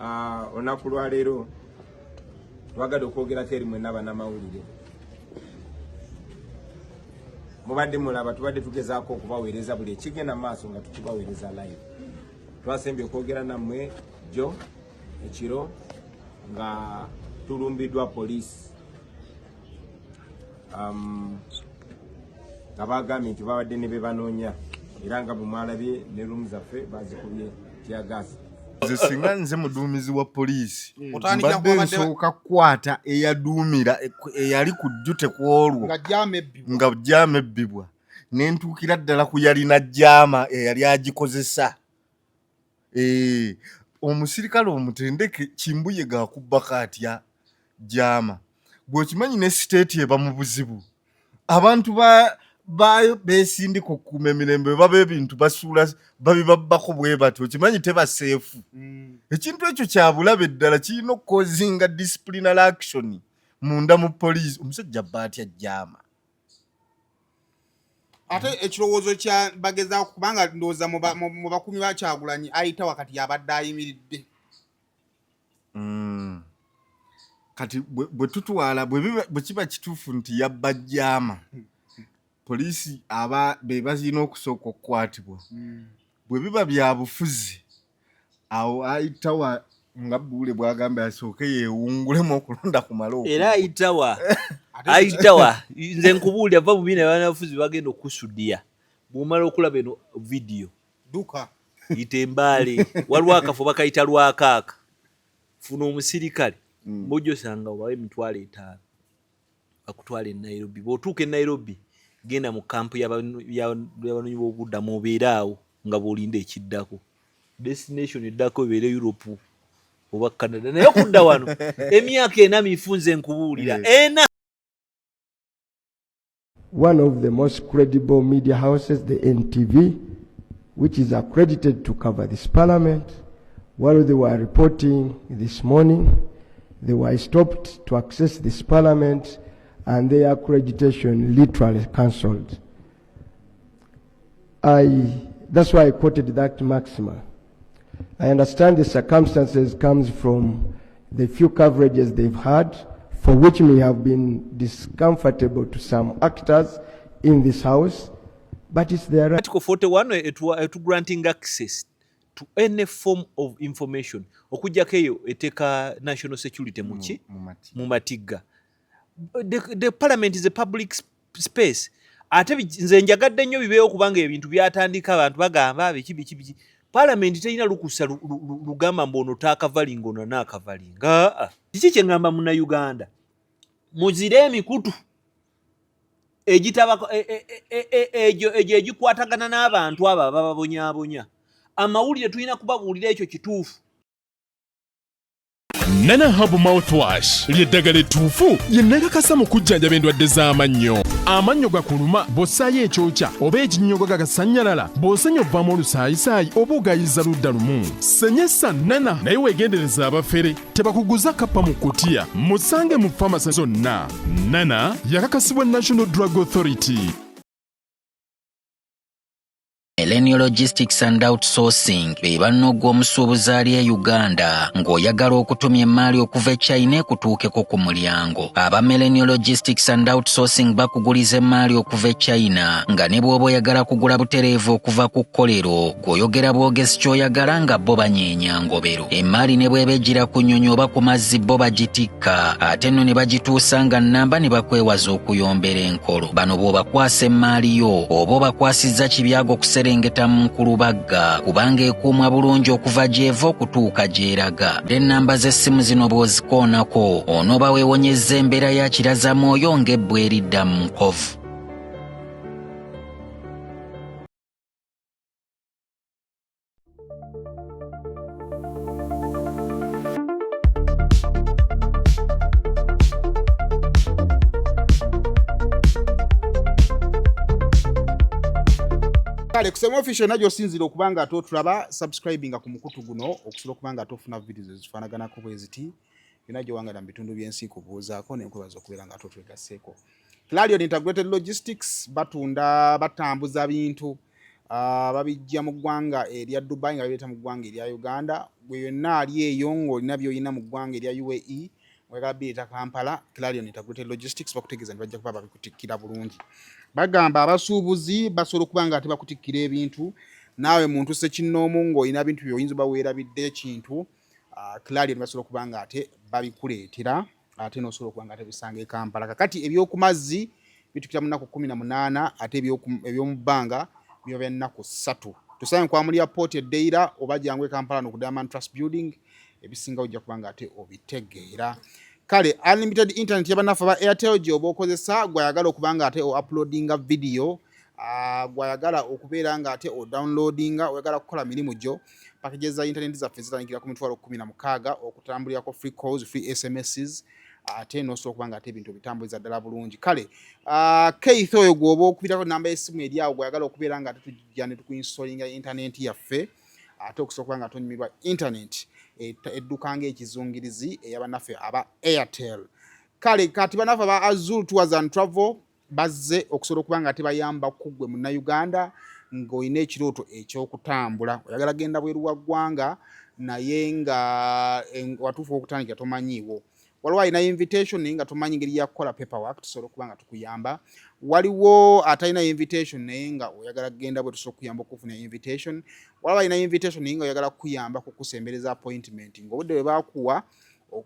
Olunaku lwaleero twagadde okwogerako eri mwenna bannamawulire. Mubadde mulaba tubadde tugezaako okubaweereza buli ekigenda mu maaso nga tukibaweereza live. Twasembye okwogera nammwe jjo ekiro nga tulumbiddwa poliisi, nga bagambye nti babadde ne bebanoonya, era nga bwe mwalabye ne ruumu zaffe bazikubye teargas. Nze singa nze muduumizi wa poliisi, Otandikira mbadde nsooka kukwata eyaduumira, eyali ku ddute ku olwo nga jama ebbibwa, nga jama ebbibwa, ne ntuukira ddala ku yalina jama eyali agikozesa. Omusirikale omutendeke Kimbuye gaakubbako atya jama? Gwe okimanyi ne state eba mu buzibu, abantu baayo beesindika okukuuma emirembe, baba ebintu basuula babibabbako bwe batyo, okimanyi teba safe. Ekintu ekyo kya bulabe ddala, kirina okucausinga disciplinary action munda mu poliisi. Omusajja bba atya jama? Ate ekirowoozo kya bagezaako, kubanga ndowooza mu bakuumi ba Kyagulanyi ayita wakati yabadde ayimiridde. Kati bwe tutwala bwe kiba kituufu nti yabba jama, poliisi aba be balina okusooka okukwatibwa. Bwe biba bya bufuzi, awo ayitawa nga Buule bw'agamba asooke yeewungulemu okulonda kumale okuggwa. Era ayitawa, ayitawa, nze nkubuulira, va mu bina banafuzi bagenda okusudiya. Bw'omala okulaba eno vidiyo, duka yita embaale, waliwo akafo bakayita Lwakaaka, funa omusirikale mujja osanga obawe 50,000 bakutwala e Nairobi. Bw'otuuka e Nairobi, genda mu kampu y'abanoonyi b'obubuddamu, obeere awo nga bw'olinda ekiddako. Destination eddako ebeere Europe oba Canada, naye okudda wano emyaka 4 mifu, nze nkubuulira 4. One of the most credible media houses, the NTV, which is accredited to cover this parliament, while they were reporting this morning, they were stopped to access this parliament and their accreditation literally cancelled. That's why I quoted that maxima. I understand the circumstances comes from the few coverages they've had, for which may have been discomfortable to some actors in this house, but it's their right. Article 41 etu granting access to any form of information, okuggyako eyo eteeka national security muki mu matigga. The parliament is a public space. Ate nze njagadde nnyo bibeewo, kubanga ebintu byatandika abantu bagamba biki biki biki. Parliament terina lukusa lugamba mbu ono taakavalinga, ono naakavalinga. Kiki kye ŋŋamba Munnayuganda? Muzire emikutu egitaba egyo egyo egikwatagana n'abantu abo abababonyaabonya. Amawulire tulina kubabuulira ekyo kituufu. Nana Herbal Mouthwash ly'eddagala ettuufu lye nakakasa mu kujjanjaba endwadde z'amannyo. Amannyo gakuluma bw'ossaayo ekyokya oba ekinnyogo gagasannyalala, bw'osenya ovaamu olusaayisaayi oba ogayiza ludda lumu. Senyesa Nana, naye weegendereza abafere tebakuguza kappa mu kutiya. Musange mu famasi zonna. Nana yakakasibwa National Drug Authority. Millennial Logistics and Outsourcing be banno omusuubuzi ali e Uganda ng'oyagala okutumya emaali okuva e China ekutuukeko ku mulyango. Aba Millennial Logistics and Outsourcing bakuguliza emaali okuva e China, nga ne bw'oba oyagala kugula butereevu okuva ku kkolero, gw'oyogera bwogezi ky'oyagala nga bo banyeenya ngobero. Emaali ne bw'eba egira ku nnyonyi oba ku mazzi, bo bagitikka ate nno ne bagituusa nga nnamba, ne bakwewaza okuyombera enkolo. Bano bw'obakwasa emaali yo, oba obakwasizza kibyago kuserengeta mu nkulubagga, kubanga ekuumwa bulungi okuva gy'eva okutuuka gy'eraga. Ennamba z'essimu zino bw'ozikoonako, onooba weewonyezza embeera ya kiraza mwoyo ng'ebbwa eridda mu nkovu. Kale kusema official najjo osinzira okuba nga ate otulaba, subscribinga ku mukutu guno okusobola okuba nga ate ofuna videos ezifaanaganako bwe ziti yonna gy'owangala mu bitundu by'ensi. Kubuuzaako nenkwebaza okubeera nga ate otwegasseeko. Clarion Integrated Logistics batunda, batambuza bintu. Babijja mu ggwanga erya Dubai nga babireeta mu ggwanga erya Uganda. Gwe yonna ali eyo ng'olina by'olina mu ggwanga erya UAE oyagala bireeta Kampala, Clarion Integrated Logistics bakutegeeza nti bajja kuba babikutikkira bulungi. Bagamba abasuubuzi basobola okuba nga ate bakutikkira ebintu, naawe muntu ssekinnoomu ng'olina bintu by'oyinza oba weerabidde ekintu, Clarion basobola okuba nga ate babikuleetera ate n'osobola okuba nga tebisanga e Kampala. Kakati eby'oku mazzi bitukira mu nnaku 18 ate eby'omu bbanga biba bya nnaku 3. Tusange ku Amuli Airport e Deira oba jangu e Kampala no ku Diamond Trust Building, ebisingawo ojja kuba nga ate obitegeera. Kale unlimited internet y'abannaffe aba Airtel gy'oba okozesa, gw'ayagala okuba nga ate o uploadinga video, gw'ayagala okubeera nga ate o downloadinga, oyagala kukola mirimu gyo, packages za internet zaffe zitandikira ku 160,000 okutambulirako free calls, free SMSs, ate n'osobola okuba nga ate ebintu obitambuliza ddala bulungi. Kale Keith oyo gw'oba okubirako namba y'essimu eri awo gw'ayagala okubeera nga ate tujja ne tukuinstalinga internet yaffe ate okusobola okuba nga tonyumirwa internet edduka ng'ekizungirizi ey'abannaffe aba Airtel. Kale kati bannaffe aba Azul Tours and Travel bazze okusobola okuba nga tebayamba ku ggwe Munnayuganda ng'olina ekirooto eky'okutambula, oyagala genda bweru wa ggwanga naye nga watuufu okutandikira tomanyiiwo. Waliwo alina invitation naye nga tomanyi ngeri ya kukola paperwork, tusobola okuba nga tukuyamba. Waliwo atalina invitation naye nga oyagala kugenda bwe, tusobola okukuyamba okufuna invitation. Waliwo alina invitation naye nga oyagala kukuyamba kukusembereza appointment ng'obudde bwe bakuwa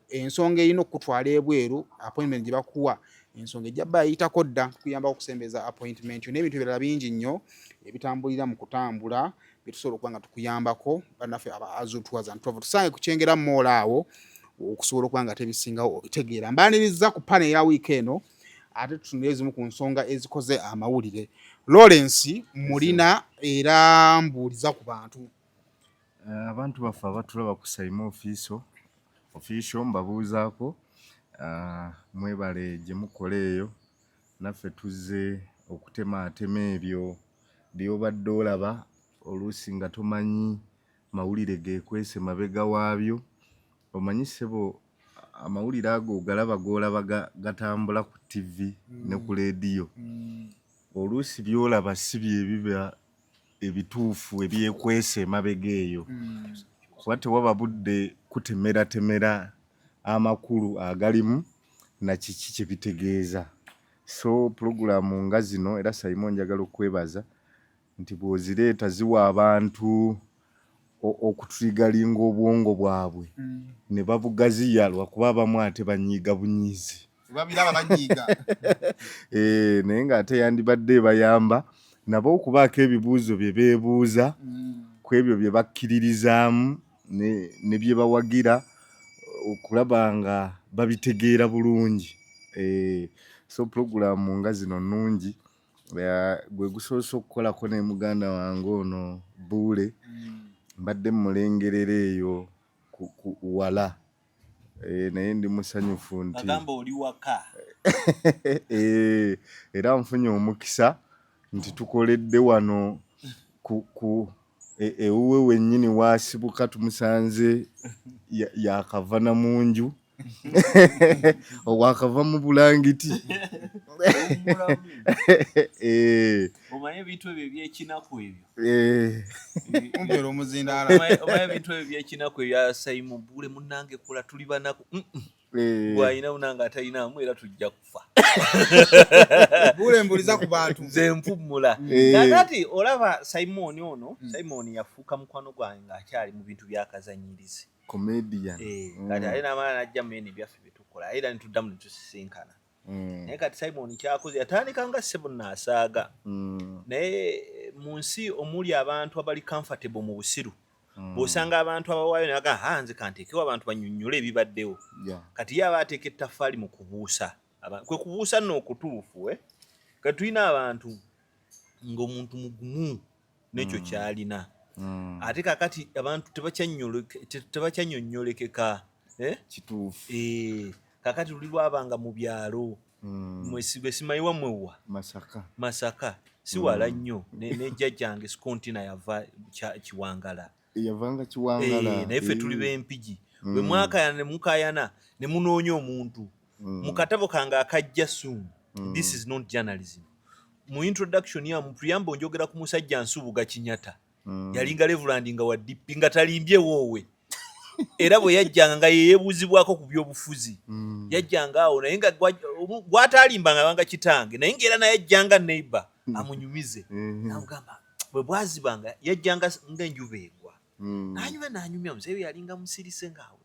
ensonga erina okukutwala ebweru, appointment gye bakuwa ensonga ejja bba yayitako dda, tukuyamba okusembeza appointment yo n'ebintu ebirala bingi nnyo ebitambulira mu kutambula bye tusobola okuba nga tukuyambako. Bannaffe aba Azul Tours and Travel, tusange ku Kyengera Mall awo okusobola okuba nga tebisingawo obitegeera. Mbaaniriza ku panel ya wiiki eno ate tutunule ezimu ku nsonga ezikoze amawulire. Lawrence mulina era mbuuliza ku bantu. Abantu baffe abatulaba ku Saimo Official mbabuuzaako, mwebale gye mukola eyo. Naffe tuzze okutemaatema ebyo by'obadde olaba oluusi nga tomanyi mawulire geekwese mabega waabyo. Omanyi ssebo, amawulire ago ogalaba g'olaba gatambula ku TV ne ku leediyo, oluusi by'olaba si bye biba ebituufu ebyekwese emabega eyo, kuba tewaba budde kutemeratemera amakulu agalimu na kiki kye bitegeeza. So pulogulaamu nga zino, era Saimo njagala okukwebaza nti bw'ozireeta ziwa abantu okutrigalinga obwongo bwabwe ne babugaziya, lwakuba abamu ate banyiiga bunyiizi. Babiraba banyiiga. Naye ng'ate yandibadde ebayamba nabo okubaako ebibuuzo bye beebuuza ku ebyo bye bakkiririzaamu ne bye bawagira, okulaba nga babitegeera bulungi. So pulogulaamu nga zino nnungi. Gwe gusoose okukolako ne muganda wange ono Buule, mbadde mmulengerera eyo ku wala, naye ndi musanyufu nti agamba oli waka. Era nfunye omukisa nti tukoledde wano ku ewuwe wennyini waasibuka, tumusanze yakava na mu nju, wakava mu bulangiti. Omanyi ebintu ebyo ebyekinaku ebyo. Mumpeera omuzindaala. Omanyi ebintu ebyo ebyekinaku ebya Saimu Bule, munnange kola tuli banaku. Bw'alina munange atalinamu era tujja kufa. Bule mbuliza ku bantu. Nze mpummula. Kakati olaba Simon ono, Simon yafuuka mukwano gwange ng'akyali mu bintu byakazanyirizi. Comedian. Kati ate n'amala n'ajja mu eno ebyaffe bye tukola era ne tuddamu ne tusisinkana. Naye kati Simon kyakoze yatandika nga ssebo naasaaga. Naye mu nsi omuli abantu abali comfortable mu busiru, bw'osanga abantu abawaayo ne bagamba, "Ha, nze kanteekewo abantu bannyonnyole ebibaddewo." Kati ye aba ateeka ettaffaali mu kubuusa. Kwe kubuusa nno okutuufu, eh? Kati tulina abantu ng'omuntu mugumu n'ekyo ky'alina. Ate kaakati abantu tebakyannyonnyolekeka, eh? Kituufu. Kaakati luli lwabanga mu byalo, gwe simanyi wammwe wa? Masaka. Masaka si wala nnyo ne jjajjange Skontina yava Kiwangala. Yavanga Kiwangala. Naye ffe tuli b'Empigi. Bwe mwakayana ne mukayana ne munoonya omuntu. Mu katabo kange akajja soon, this is not journalism. Mu introduction ya mu preamble njogera ku musajja Nsubuga Kinyata. Yalinga reverend nga wa DP, nga talimbye woowe, era bwe yajjanga nga yeyebuuzibwako ku byobufuzi. Yajjanga awo naye nga gwatalimbanga banga kitange, naye ngaera naye ajjanga neighbor amunyumize. Namugamba bwe bwazibanga yajjanga ng'enjuba egwa, nanyumya nanyumya. Muzeeyi yalinga musirise ngaawe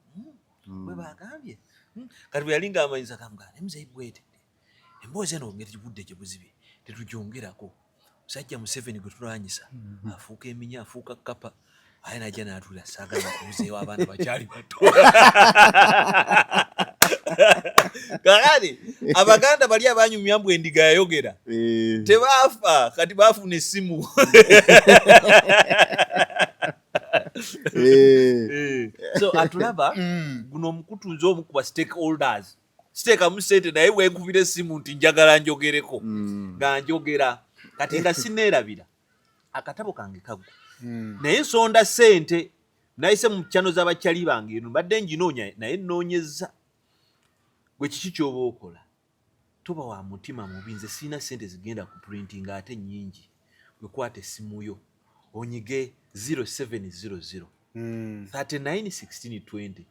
bwe bagambye. Kati bwe yalinga amanyiza kamugamba, naye muzeeyi bwete emboozi eno ngeri budde gye buzibye tetugyongerako. Musajja Museveni gwe tulwanyisa afuuka eminya, afuuka kapa, aye najja n'atuula, saagala kubuzeewo, abaana bakyali bato. Kakati Abaganda bali abanyumya mbu endiga yayogera tebaafa, kati baafuna essimu. So atulaba guno omukutu, nze omu ku ba stakeholders, siteekamu sente, naye bwenkubira essimu nti njagala njogereko, nga njogera. Kati nga sineerabira akatabo kange kaggwa, naye nsonda sente, nayise mu channel z'abakyali bange eno mbadde nginoonya, naye nnoonyezza. Gwe kiki ky'oba okola? Toba wa mutima mubi. Nze sirina sente zigenda ku printing ate nnyingi. Gwe kwata essimu yo onyige 0700 39 16 20,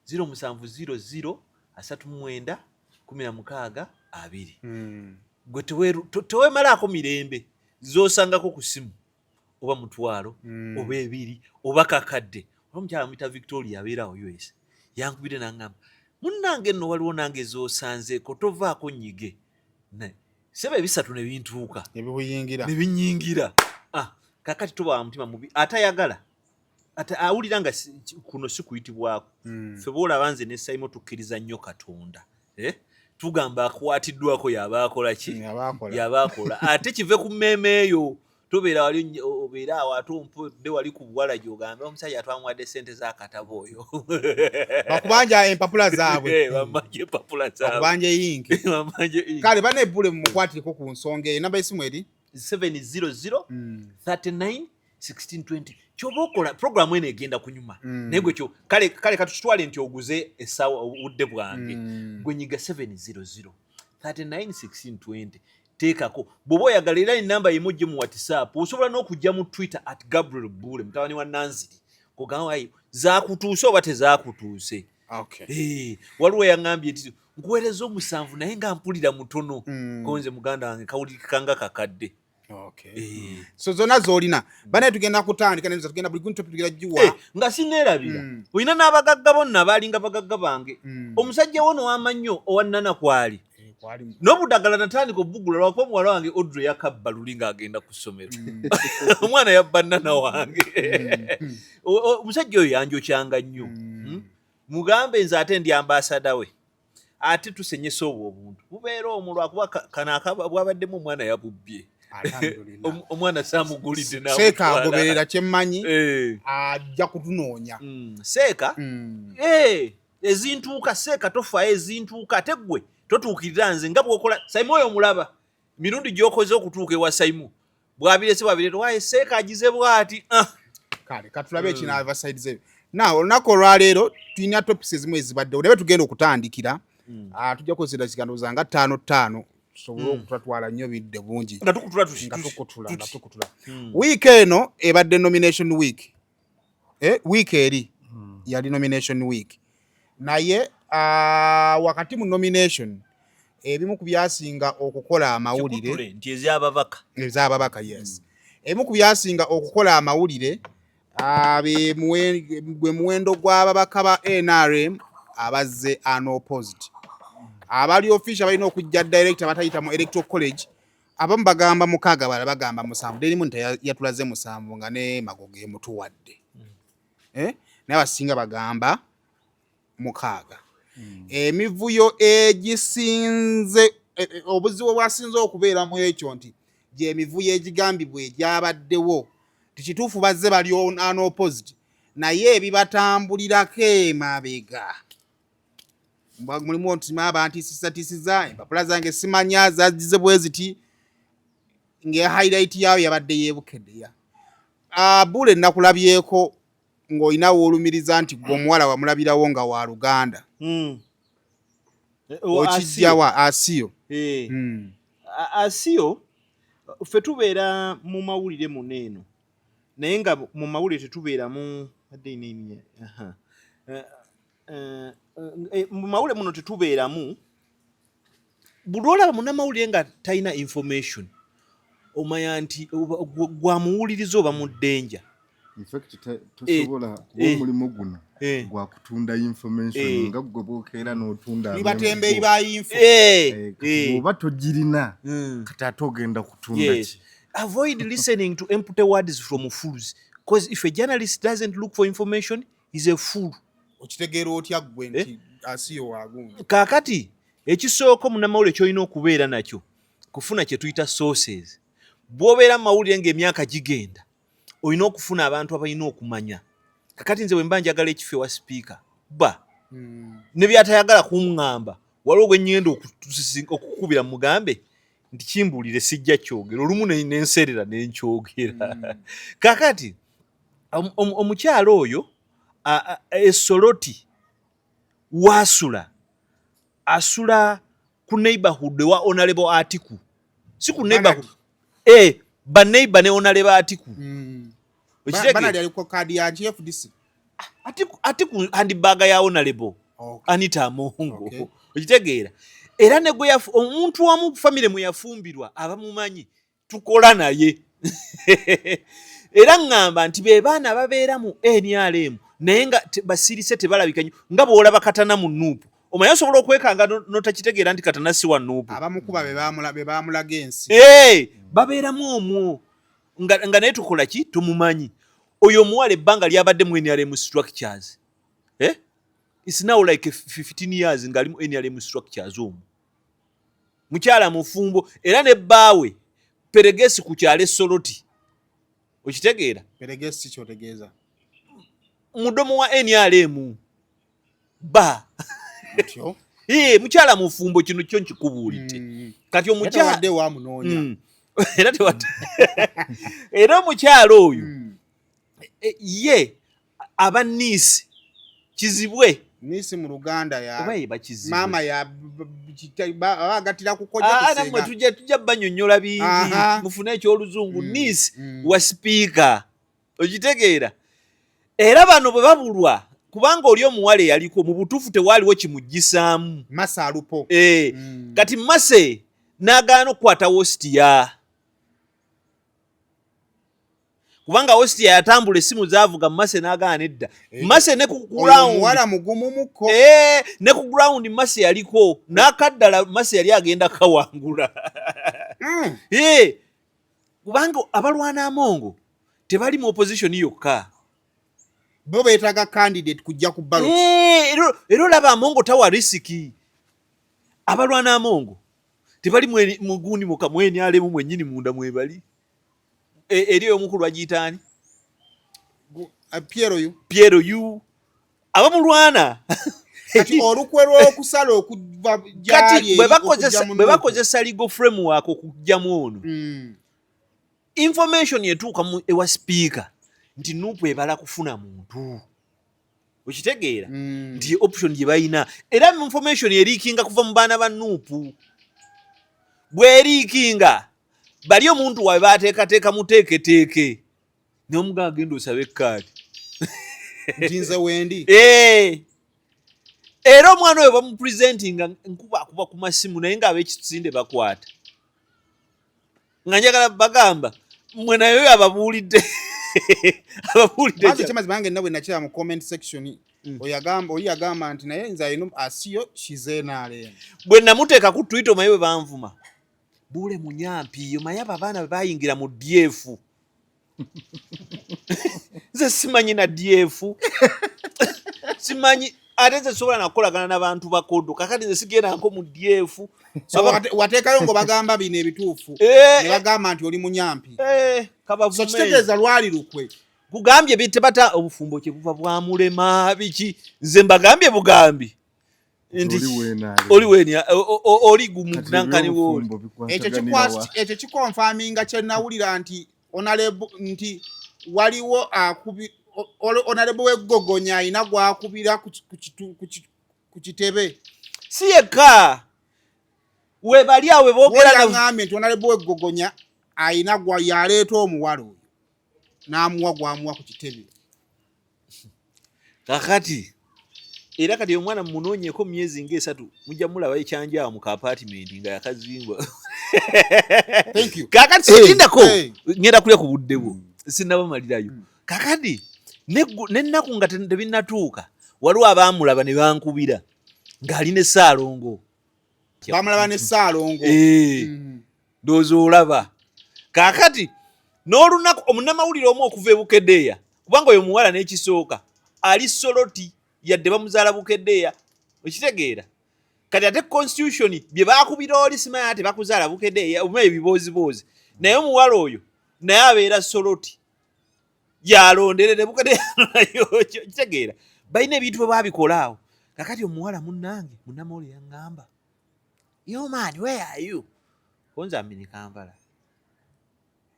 0700 39 16 20. Gwe tewemalaako mirembe z'osangako ku ssimu, oba mutwalo oba ebiri oba kakadde. Oba omukyala muyita Victoria abeerawo US, yankubire nangamba, munnange nno waliwo nange z'osanzeeko, tovaako nyige. Seba ebisatu ne bintuuka. Nebikuyingira. Ne binyingira. Ah, kakati toba wa mutima mubi atayagala ate awulira nga kuno si kuyitibwako. Ffe boolaba nze ne Saimo tukkiriza nnyo Katonda, eh? Tugamba akwatiddwako yaba akola ki? Yaba akola. Yaba akola. Ate kive ku mmeeme eyo, tobeera wali obeera awo ate ompodde wali ku buwala gy'ogambe omusajja twamuwadde sente z'akatabo oyo. Bakubanja empapula zaabwe. Eh, bamanje empapula zaabwe. Bakubanja eyinki. Bamanje ink. Kale banebbule mumukwatireko ku nsonga eyo. Namba esimu eri 700 39 1620. Kyoba okola programu eno egenda kunyuma. Naye gwe kyo kale kale katukitwale nti oguze essaawa obudde bwange. Gwe nyiga 700 39 1620, teekako bw'oba oyagala. Era enamba yemu ojje mu WhatsApp, osobola n'okujja mu Twitter @GabrielBule mutabani wa Nanziri, kugamba zakutuuse oba tezakutuuse. Eh, waliwo yaŋŋambye nti nkuweereza omusanvu naye nga mpulira mutono. Konze muganda wange kawulikika nga kakadde. Eh. So zonna z'olina banaye tugenda kutandika nenza tugenda buli guntu tugenda giwa. Eh, nga sineerabira, olina n'abagagga bonna baalinga bagagga bange. Omusajja wo nowamannyo owannana kwali Eh, kwali n'obudagala natandika obugula lwakuba muwala wange Audrey yakabba luli ng'agenda ku ssomero. Omwana yabba nnana wange. Omusajja oyo yanjokyanga nnyo. Mugambe nze ate ndi ambassador we, ate tusenyesa obwo obuntu bubeera omwo lwakuba kano akaba bwabaddemu omwana yabubbye. Alhamdulillah. Omwana saamugulidde. Seeka agoberera kyemmanyi, Eh. ajja kutunoonya. Seeka. Eh, ezintuuka seeka tofaayo, ezintuuka ate gwe totuukirira nze nga bw'okola Saimu oyo omulaba mirundi gy'okoze okutuuka ewa Saimu bwabirese bwabirete waye seeka agize bw'ati, ah. Kale katulabe ekinaava side ze. Now olunaku olwaleero tulina topics ezimu ezibaddewo, naye tugenda okutandikira, ah, tujja kukozesa eddakiika ndowooza nga ttaano ttaano tusobole okutatwala nnyo bidde bungi. Nga tukutula tuti. Nga tukutula, nga tukutula. Wiiki eno ebadde nomination week. Eh, wiiki eri yali nomination week, naye ah, wakati mu nomination ebimu ku byasinga okukola amawulire Kikutule nti ez'ababaka. Ez'ababaka, yes. Ebimu ku byasinga okukola amawulire, ah, gwe muwendo gw'ababaka ba NRM abazze unopposed, abali official, balina okujja direct, abatayita mu electoral college. Abamu bagamba mukaaga, balala bagamba musanvu. Daily Monitor yatulaze musanvu nga ne Magogo emutuwadde, eh? Naye abasinga bagamba mukaaga. Emivuyo egisinze obuzibu obwasinze okubeera mu ekyo nti gyemivuyo egigambibwa egyabaddewo tikituufu bazze bali unopposed, naye ebibatambulirako emabega mulimu nti abantiisisatiisiza empapula zange simanya zagize bwe ziti, nga highlight yaayo yabadde yeebukeddeya. Bule nakulabyeko ng'olina woolumiriza nti gwe omuwala wamulabirawo nga wa luganda. Okijjawa asiyo? Asiyo. Ffe tubeera mu mawulire muno eno, naye nga mu mawulire tetubeeramu eh, eh, eh, mu mawulire muno tetubeeramu. Buli olaba munnamawulire nga talina information, omanya nti gwamuwuliriza oba mu ddenja. Tosobola kuba omulimu guno gwa kutunda information nga gwe bwokeera n'otunda batembeeyi ba info. Oba togirina, kati ate ogenda kutunda ki? Avoid listening to empty words from fools, because if a journalist doesn't look for information, he's a fool. Okitegeera otya ggwe nti asiyo wagundi? Kaakati ekisooka, omunnamawulire kyolina okubeera nakyo kufuna kye tuyita sources. Bw'obeera mu mawulire ng'emyaka gigenda, olina okufuna abantu abalina okumanya. Kakati nze bwe mba njagala ekifo ewa sipiika ba ne byatayagala kuŋŋamba, waliwo gwe ŋŋenda okukubira mugambe nti kimbuulire, sijja kyogera. Olumu nenserera nenkyogera. Kakati omukyalo oyo esoloti waasula, asula ku neighborhood ewa Honorable Atiku, si ku neighborhood, ba neighbor ne Honorable Atiku. Banali aliko kaadi ya FDC. Atiku, Atiku handbag ya Honorable Anita Amongo. Okitegeera? Era ne gwe omuntu wamu famire mwe yafumbirwa abamumanyi, tukola naye. Era ŋŋamba nti be baana babeera mu NRM, naye nga basirise, tebalabika nnyo, nga bw'olaba Katana mu NUP. Omanyi osobola okwekanga n'otakitegeera nti Katana si wa NUP. Abamukuba be bamulaga ensi. Babeeramu omwo nga naye tukola ki, tumumanyi. Oyo omuwala ebbanga lyabadde mu NRM structures, eh? It's now like 15 years ng'ali mu NRM structures omwo. Mukyala mufumbo, era ne bbaawe peregesi ku kyalo Esoloti. Okitegeera? Peregesi kyotegeeza? Mudomo wa NRM ba Otyo. Mukyala mufumbo, kino kyo nkikubuulidde. Kati omukyala Tewadde wamunoonya. Era tewadde. Era omukyala oyo ye aba niece Kizibwe. Niece mu Luganda ya Oba ye bakizibwe. Maama ya aba agattira ku kojja. Ah, nammwe kusenga. tujja banyonnyola bingi. Mufune ekyoluzungu. Niece wa sipiika. Okitegeera? Era bano bwe babulwa, kubanga oli omuwala eyaliko mu butuufu tewaaliwo kimuggisaamu. Masa alupo. Kati Mase n'agaana okukwata wositiya, kubanga wositiya yatambula, essimu zaavuga, Mase n'agaana edda. Mase ne ku Oyo ground omuwala mugumu muko. Ne ku ground Mase yaliko n'akaddala, Mase yali agenda kawangula. Kubanga abalwana Amongo tebali mu opposition yokka. Bo beetaaga candidate kujja ku ballot. Era olaba Amongo tawa risk. Abalwana Amongo tebali mugundi muka mwenyalemu mwennyini munda mwebali. Eri omukulu agiyitaani? Piero yu. Piero yu abamulwana. Kati olukwe lw'okusala okuva Kati gyali bwe eri bakozesa okujja mu bwe Nuupu. bakozesa legal framework okugyamu ono, information etuuka mu ewa speaker nti NUP ebala kufuna muntu. Okitegeera? Nti option gye balina, era information eriikinga kuva mu baana ba NUP. Bweriikinga, bali omuntu waabwe bateekateeka muteeketeeke n'omuga agenda osabe ekaadi. Nti nze wendi. Era omwana oyo bamupresentinga, nkuba akuba ku masimu, naye ng'ab'ekisinde bakwata. Nga njagala bagamba mmwe, naye oyo ababuulidde ababuulidde. Maze kyamazima nange nna bwe nakira mu comment section, oyo yagamba nti naye nze alina asiyo kize NRM. Bwe namuteeka ku Twitter, omanyi bwe banvuma? Buule munyampi, omanyi abo abaana bwe bayingira mu DF, nze simanyi na DF simanyi, ate nze sobola nakukolagana n'abantu bakodo. Kakati nze sigendako mu DF. So wateekayo ng'obagamba bino ebituufu, ne bagamba nti oli munyampi. So Kabavume. Kitegeeza lwali lukwe. Kugambye bitebata obufumbo kyebuva bwamulema biki. Nze mbagambye bugambi nti Oli wenaali. Oli weni oli gumu Kati nankani wooli. ebyobufumbo Ekyo bikwataganira wa? Ekyo kikonfaminga kye nawulira nti honorable, nti waliwo akubi honorable w'eggogonya alina gwakubira ku kitebe. Si yekka, we bali awo boogera. Yaŋŋambye nti honorable w'eggogonya Ayina gwa yaleeta omuwala oyo n'amuwa gwamuwa ku kitebe. Kakati era kati omwana munoonyeko myezi ngaesatu mujja mulaba ekyanjaawo mu kaapatimenti nga yakazimba. Kakati sikindako ngenda kulya ku budde bwo, sinnabamalirayo. Kakati n'ennaku nga tebinnatuuka, waliwo abaamulaba ne bankubira ng'ali ne Ssaalongo. Bamulaba ne Ssaalongo. Ndowooza olaba kaakati n'olunaku omunnamawulire omu okuva e Bukedea, kubanga oyo muwala n'ekisooka ali Soroti, yadde bamuzaala Bukedea, okitegeera? Kati ate constitution bye baakubira oli simanya ate bakuzaala Bukedea oba ebibooziboozi, naye omuwala oyo naye abeera Soroti, yalonderere Bukedea nayo, okitegeera? Balina ebintu bwe baabikola awo. Kakati omuwala munnange munnamawulire yaŋŋamba, "Yo man, where are you?" Konza I'm in Kampala.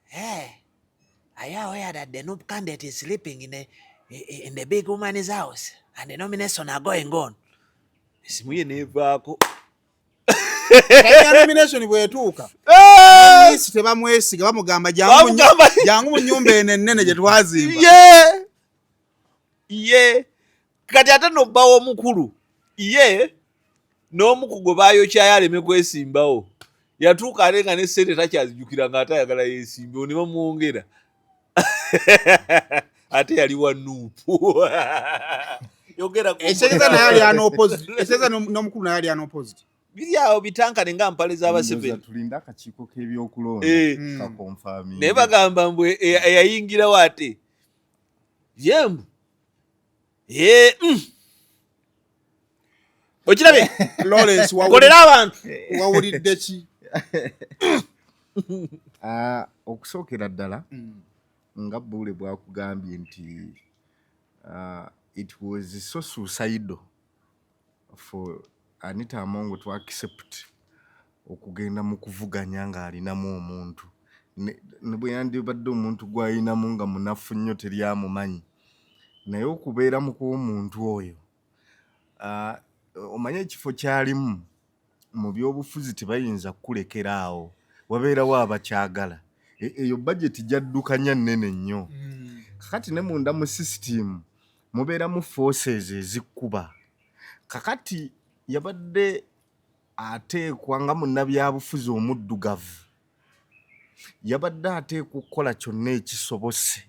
"Hey, are you aware that the NUP candidate is sleeping in the big woman's house and the nomination are going on?" Esimu ye nevaako. Kati nomination bw'etuuka, Miisi tebamwesiga, bamugamba jangu mu nnyumba eno ennene gye twazimba. Ye kati ate nobbawo omukulu ye n'omuku gwe baayokyayo aleme kwesimbawo, yatuuka ate nga ne ssente takyazijukira, ng'ate ayagala yeesimbewo ne bamwongera, ate yali wa NUP. Yogera ku- Ekitegeeza naye ali unopposed. Ekitegeeza n'omukulu naye ali unopposed. Biri awo bitankane nga mpale z'Abaseveni. Tulinde akakiiko k'ebyokulonda kakonfaminge. Naye bagamba mbu eyayingirawo ate yembu. Okirabye? Lawrence, Kolera abantu. Wawulidde ki? Ah, okusookera ddala, nga Buule bwakugambye nti it was so suicidal for Anita Among to accept okugenda mu kuvuganya ng'alinamu omuntu, ne bwe yandibadde omuntu gw'ayinamu nga munafu nnyo, teri amumanyi, naye okubeera mu kw'omuntu oyo, omanye ekifo kyalimu mu byobufuzi, tebayinza kukulekera awo, wabeerawo abakyagala. Eyo bajeti gyaddukanya nnene nnyo. Kakati ne munda mu sisitimu mubeeramu forces ezikkuba. Kakati yabadde ateekwa nga munnabyabufuzi omuddugavu, yabadde ateekwa okukola kyonna ekisobose.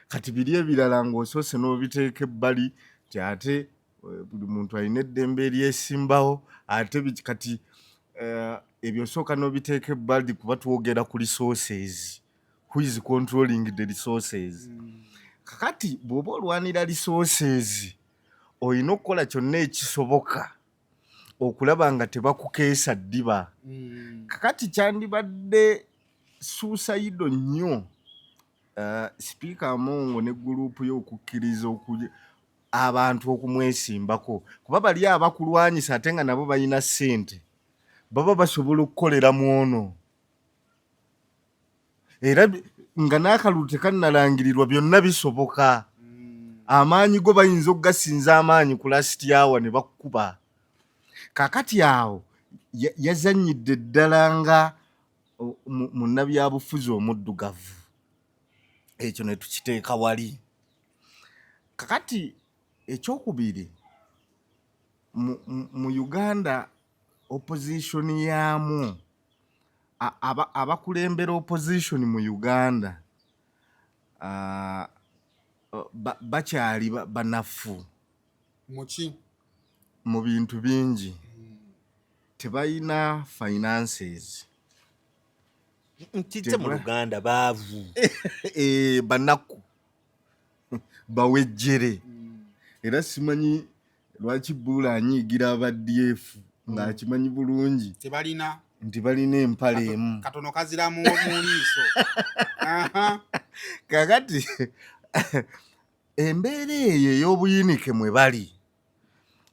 Kati biri ebirala ng'osoose n'obiteeka ebbali nti ate buli muntu alina eddembe eryesimbawo, ate kati ebyo osooka n'obiteeka ebbali kuba twogera ku resources, who is controlling the resources. Kakati bw'oba olwanira resources, olina okukola kyonna ekisoboka okulaba nga tebakukeesa ddiba. Kakati kyandibadde suicidal nnyo Sipiika Among ne gurupu ye okukkiriza abantu okumwesimbako, kuba bali abakulwanyisa ate nga nabo balina ssente, baba basobola okukolera mu ono, era nga n'akalulu tekannalangirirwa, byonna bisoboka. Amaanyi go bayinza okugasinza amaanyi ku last hour ne bakkuba. Kakati awo yazannyidde ddala nga munnabyabufuzi omuddugavu, ekyo ne tukiteeka wali. Kakati ekyokubiri, mu Uganda opposition yaamu, abakulembera opposition mu Uganda bakyali banafu. Muki? Mu bintu bingi. Tebalina finances. Nkijje mu Luganda, baavu. Banaku, bawejjere. Era simanyi lwaki Buula anyiigira aba DF ng'akimanyi bulungi tebalina nti balina empale emu. Katono kazira mu liiso. Kakati embeera eyo ey'obuyinike mwe bali,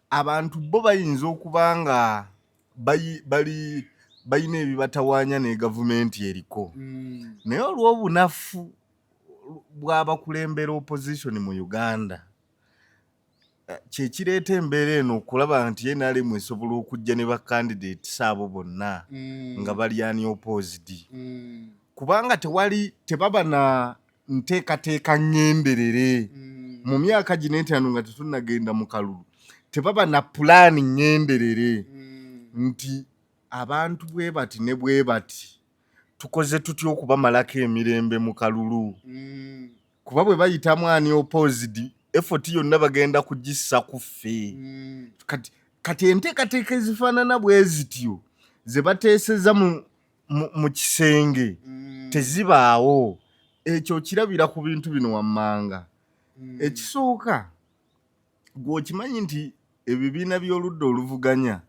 abantu bo bayinza okuba nga bali balina ebibatawaanya ne gavumenti eriko, naye olw'obunafu bw'abakulembera opposition mu Uganda, kyekireeta embeera eno okulaba nti NRM esobola okujja ne bacandidates abo bonna nga bali unopposed. Kubanga tewali, tebaba na nteekateeka ŋŋenderere mu myaka gino 5 nga tetunnagenda mu kalulu. Tebaba na pulaani ŋŋenderere nti abantu bwe bati ne bwe bati tukoze tutya okubamalako emirembe mu kalulu, kuba bwe bayitamu unopposed, effort yonna bagenda kugissa ku ffe. Kati enteekateeka ezifaanana bwe zityo ze bateeseza mu kisenge tezibaawo. Ekyo kirabira ku bintu bino wammanga. Ekisooka, gwe okimanyi nti ebibiina by'oludda oluvuganya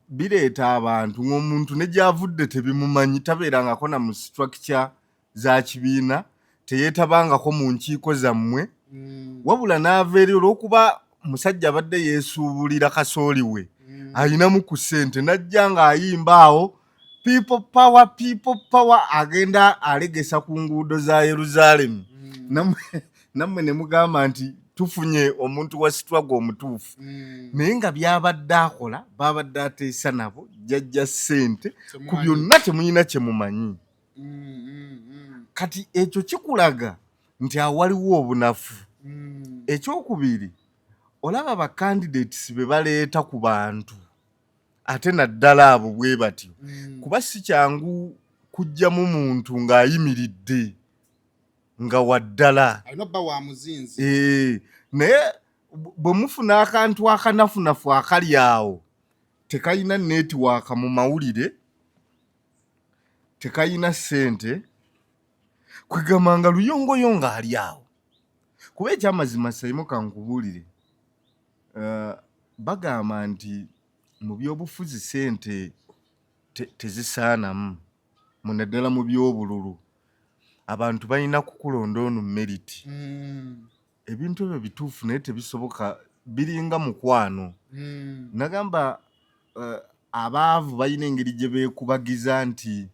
bireeta abantu ng'omuntu ne gy'avudde tebimumanyi, tabeerangako na mu structure za kibiina, teyeetabangako mu nkiiko zammwe, wabula n'ava eri olw'okuba musajja abadde yeesuubulira kasooli we, ayinamu ku ssente, n'ajja ng'ayimba awo "People power, people power", agenda alegesa ku nguudo za Yerusaalemu. Nammwe ne mugamba nti tufunye omuntu wa struggle omutuufu, naye nga byabadde akola, babadde ateesa nabo jjajja ssente ku byonna, temulina kye mumanyi. Kati ekyo kikulaga nti awaliwo obunafu. Ekyokubiri, olaba ba candidates be baleeta ku bantu, ate naddala abo bwe batyo, kuba si kyangu kuggyamu muntu ng'ayimiridde nga waddala. Alina obba wa muzinzi. Ee, naye bwe mufuna akantu akanafunafu akali awo, tekayina network mu mawulire, tekayina ssente, kwegamba nga luyongoyongo ali awo. Kuba ekyamazima, Saimu, kankubuulire, bagamba nti mu byobufuzi ssente tezisaanamu, munaddala mu byobululu. Abantu balina kukulonda on merit. Ebintu ebyo bituufu, naye tebisoboka, biringa mukwano. Nagamba abaavu balina engeri gye beekubagiza nti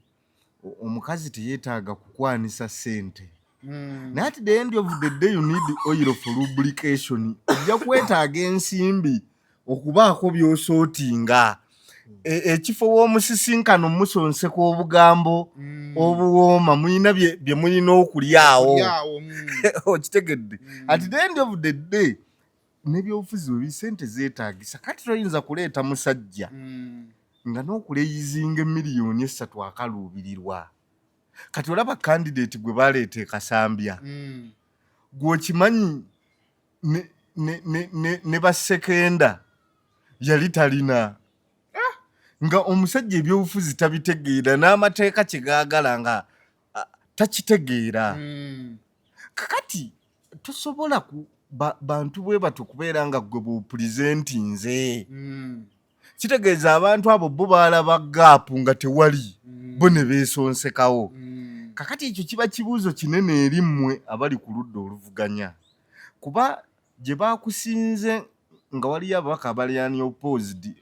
omukazi teyeetaaga kukwanisa ssente, naye at the end of the day you need oil for lubrication. Ojja kwetaaga ensimbi okubaako by'osootinga. Ekifo w'omusisinkano musonseka obugambo obuwooma, mulina bye mulina okulyawo. Okulyawo. Okitegedde? At the end of the day, n'ebyobufuzi bwe sente zeetaagisa. Kati toyinza kuleeta musajja nga n'okuleyizinga 3 miliyoni akaluubirirwa. Kati olaba candidate gwe baleeta e Kasambya, gweokimanyi ne basekenda yali talina, nga omusajja ebyobufuzi tabitegeera, n'amateeka kyegaagala nga takitegeera. Kakati tosobola ku bantu bwe batyo kubeera nga gwe bupurezentinze. Kitegeeza abantu abo bo baalaba gap nga tewali, bo ne beesonsekawo. Kakati ekyo kiba kibuuzo kinene eri mmwe abali ku ludda oluvuganya, kuba gye baakusinze nga waliyo ababaka abali unopposed,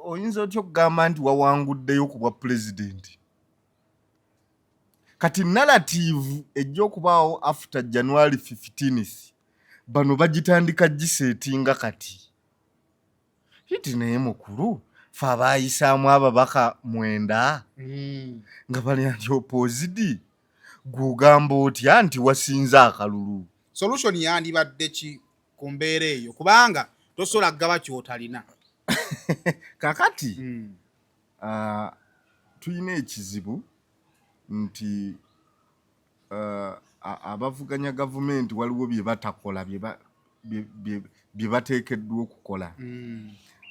oyinza otya okugamba nti wawanguddeyo ku bwa pulezidenti? Kati narrative ejja okubaawo after January 15th, bano bagitandika giseetinga kati iti, naye mukulu, fe abaayisaamu ababaka 9 nga bali unopposed, gw'ogamba otya nti wasinze akalulu? Solution yandibadde ki ku mbeera eyo? Kubanga tosobola kugaba kyotalina. Kakati tulina ekizibu nti abavuganya gavumenti waliwo bye batakola bye bateekeddwa okukola.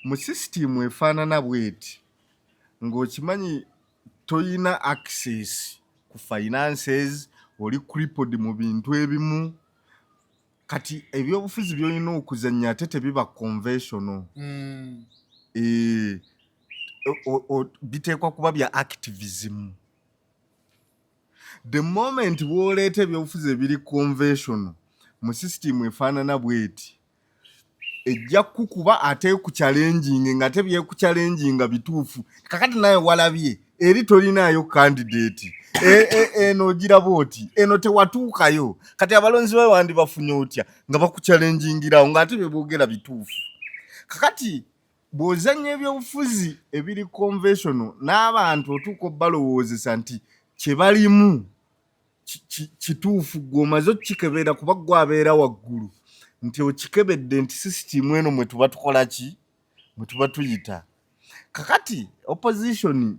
Mu sisitimu efaanana bweti, ng'okimanyi toyina access ku finances, oli crippled mu bintu ebimu. Kati ebyobufuzi by'olina okuzannya ate tebiba conventional. Biteekwa kuba bya activism. The moment bw'oleeta ebyobufuzi ebiri conventional mu sisitimu efaanana bweti, ejja kukuba ate ekuchallenginge nga te byekuchallenginga bituufu. Kakati naye walabye eri tolinaayo candidate. Eno ogiraba oti eno tewatuukayo. Kati abalonzi bawe wandibafunye otya nga bakuchallengingirawo ng'ate byeboogera bituufu? Kakati Bw'ozannya ebyobufuzi ebiri conventional n'abantu otuuka obalowoozesa nti kye balimu kituufu, gwe omaze okukikebera kuba gwe abeera waggulu nti okikebedde nti sisitiimu eno mwe tuba tukola ki, mwe tuba tuyita. Kakati opposition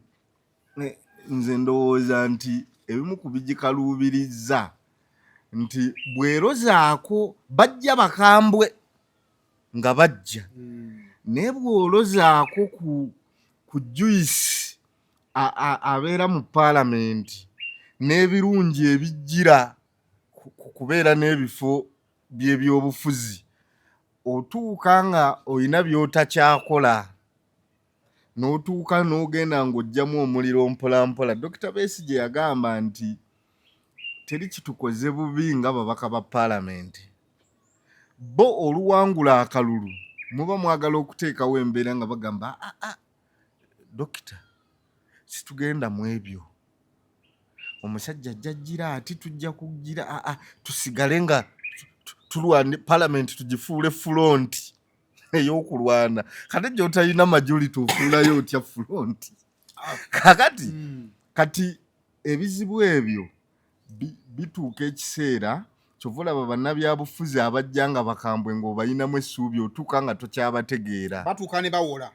nze ndowooza nti ebimu ku bigikaluubirizza nti bwerozaako bajja bakambwe nga bajja, naye bw'olozaako ku juice abeera mu paalamenti n'ebirungi ebijjira ku kubeera n'ebifo by'ebyobufuzi, otuuka nga olina by'otakyakola n'otuuka n'ogenda ng'oggyamu omuliro mpolampola. Dokita Besigye yagamba nti teri kitukoze bubi nga babaka ba paalamenti. Bo oluwangula akalulu muba mwagala okuteekawo embeera nga bagamba aa dokita situgenda mu ebyo, omusajja ajja gira ati tujja kugira aa tusigale nga tulwane palamenti tugifuule fulonti ey'okulwana. Kati gy'otalina majority ofuulayo otya fulonti? Kakati kati ebizibu ebyo bituuka ekiseera kyova olaba bannabyabufuzi abajja nga bakambwe ng'obayinamu essuubi, otuuka nga tokyabategeera, batuuka ne bawola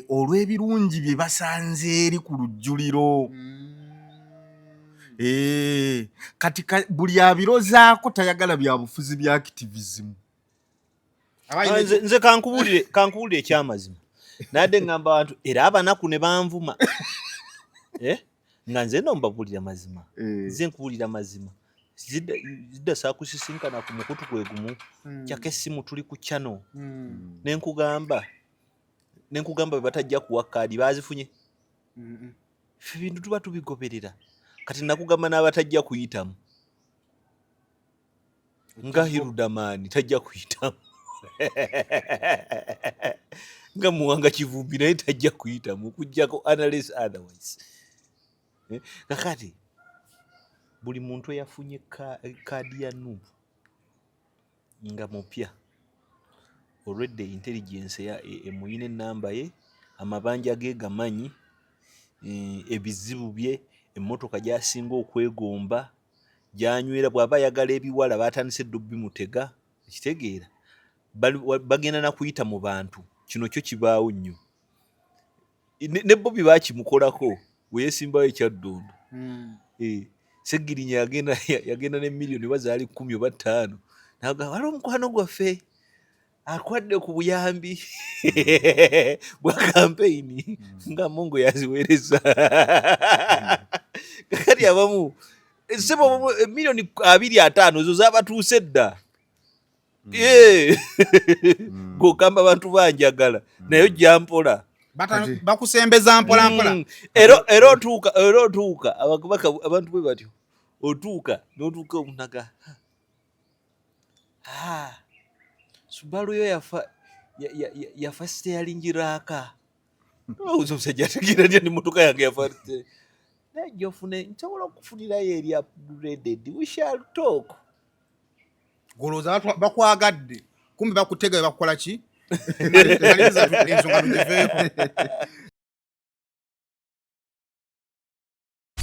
olw'ebirungi bye basanze eri ku lujjuliro. Kati buli abirozaako tayagala byabufuzi bya activism. Nze kankubuulire ekyamazima, nadde ngamba abantu era abanaku ne banvuma nga nze no mbabuulira mazima, nze nkubuulira mazima, zidda saakusisinkana ku mukutu gwe gumu, kyako essimu tuli ku channel, nenkugamba bwe batajja kuwa kaadi baazifunye. Ffe bintu tuba tubigoberera. Kati nakugamba n'abatajja kuyitamu nga Hiludamani tajja kuyitamu, nga Muwanga Kivumbi naye tajja kuyitamu okuggyako unless otherwise. Kakati buli muntu eyafunye kaadi ya NUP nga mupya olwedde intelligence emuyina ennamba ye, amabanja ge gamanyi, ebizibu bye, emmotoka gy'asinga okwegomba gyanywera, bw'aba ayagala ebiwala batandise dda obbimutega, ekitegeera bagenda na kuyita mu bantu. Kino kyo kibaawo nnyo, ne Bobi baakimukolako bwe yeesimbawo ekyaddondo. Ssegirinya yagenda ne miliyoni oba zaali 10 oba 5, n'agamba waliwo omukwano gwaffe akwadde ku buyambi bwa kampeyini nga Mungu yaziweereza. Kakati abamu ssebo miliyoni 25 ezo zaabatuuse dda. G'ogamba abantu banjagala naye ojja mpola, bakusembeza mpola mpola. Era otuuka abantu bwe batyo, otuuka n'otuuka omunaga Subaru yo yafa steering rack. Olowooza omusajja ategeera ntya ni mmotoka yange yafa? Naye gy'ofune nsobola okufunirayo eri upgraded, we shall talk. Golowooza bakwagadde, kumbe bakutega bakukola ki? Ensonga tugiveeko.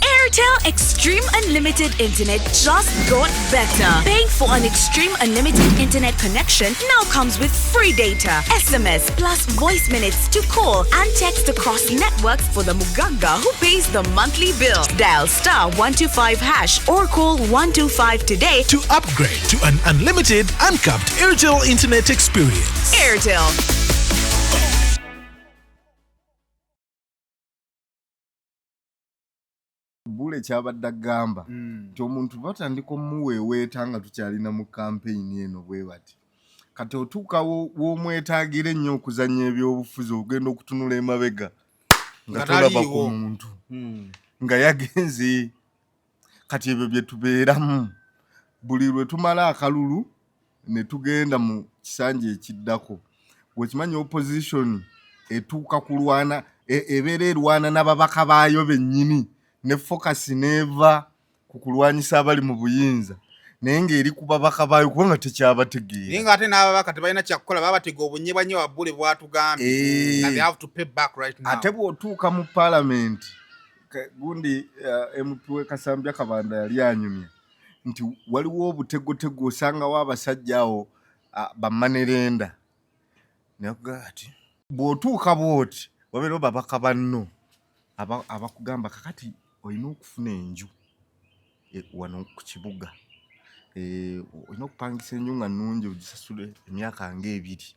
Airtel Extreme Unlimited Internet just got better. Paying for an Extreme Unlimited Internet connection now comes with free data, SMS, plus voice minutes to call and text across networks for the Muganga who pays the monthly bill. Dial *125# or call 125 today to upgrade to an unlimited, uncapped Airtel Internet experience. Airtel. Bule kyabadde agamba nti omuntu batandika omuweeweeta nga tukyalina mu kampeyini eno bwe bati, kati otuuka w'omwetaagira ennyo okuzannya ebyobufuzi, ogenda okutunula emabega nga tolaba ku muntu nga yagenze. Kati ebyo bye tubeeramu buli lwe tumala akalulu ne tugenda mu kisanja ekiddako. Bw'okimanyi opposition etuuka kulwana, ebeera erwana n'ababaka baayo bennyini, ne focus n'eva ku kulwanyisa abali mu buyinza Naye ng'eri ku babaka baayo kubanga tekyabategeera. Naye ng'ate n'ababaka tebalina kyakukola, babatega obunyebwa nnyo wabbule bwatugambye. And they have to pay back right now. Ate bw'otuuka mu paalamenti, gundi MP we Kasambya Kabanda yali anyumya nti waliwo obutegotego, osangawo abasajja awo ba money lender, nakugaa ati bw'otuuka bw'oti wabeerawo babaka banno abakugamba kakati olina okufuna enju wano ku kibuga, olina okupangisa enju nga nnungi ogisasule emyaka ng'ebiri,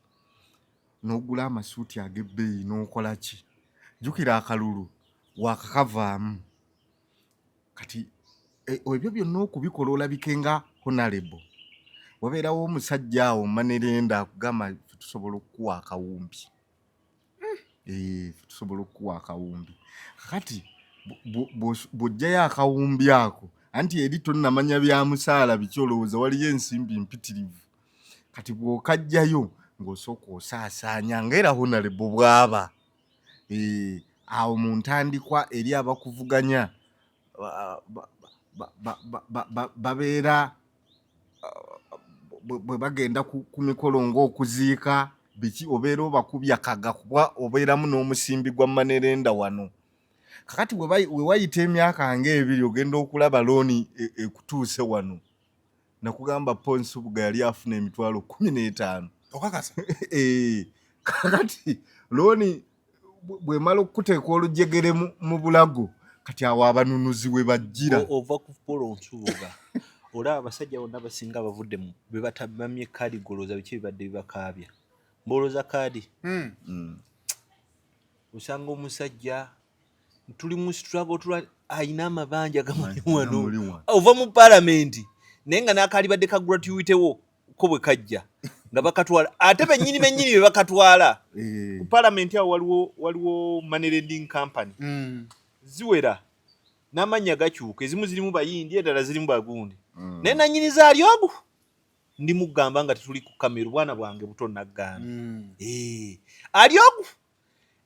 n'ogula amasuuti ag'ebbeeyi n'okola ki, jjukira akalulu waakakavaamu. Kati ebyo byonna okubikola olabike nga honorable, wabeerawo omusajja awo money lender akugamba ffe tusobola okukuwa akawumbi. Ffe tusobola okukuwa akawumbi. Kakati bw'oggyayo akawumbi ako, anti eri tonnamanya bya musaala biki, olowooza waliyo ensimbi mpitirivu. Kati bw'okajjayo ng'osooka osaasaanya ng'era honorable bw'aba. Awo mu ntandikwa eri abakuvuganya babeera bwe bagenda ku mikolo ng'okuziika biki, obeera obakubya kaga kuba obeeramu n'omusimbi gwa money lender wano. Kakati we wayita emyaka ng'ebiri ogenda okulaba looni ekutuuse wano. Nakugamba Paul Nsubuga yali afuna 15,000. Okakasa? Kakati looni bw'emala okukuteeka olujegere mu bulago, kati awo abanunuzi we bajjira. Ova ku Paul Nsubuga, olaba abasajja bonna abasinga abavudde mu be batamamye kaadi, golooza biki ebibadde bibakaabya, mbolooza kaadi. Osanga omusajja tuli mu struggle, tula ayina amabanja gamuli wano. Gamuli wano. Ova mu paalamenti naye nga n'akalibadde ka gratuity wo ko bwe kajja nga bakatwala, ate bennyini bennyini be bakatwala. Ku paalamenti awo waliwo money lending company ziwera n'amannya gakyuka, ezimu zirimu bayindi, endala zirimu bagundi, naye nannyini zaali ogu ndi mugamba nga tetuli ku kamera, obwana bwange buto naggamba. Ali ogu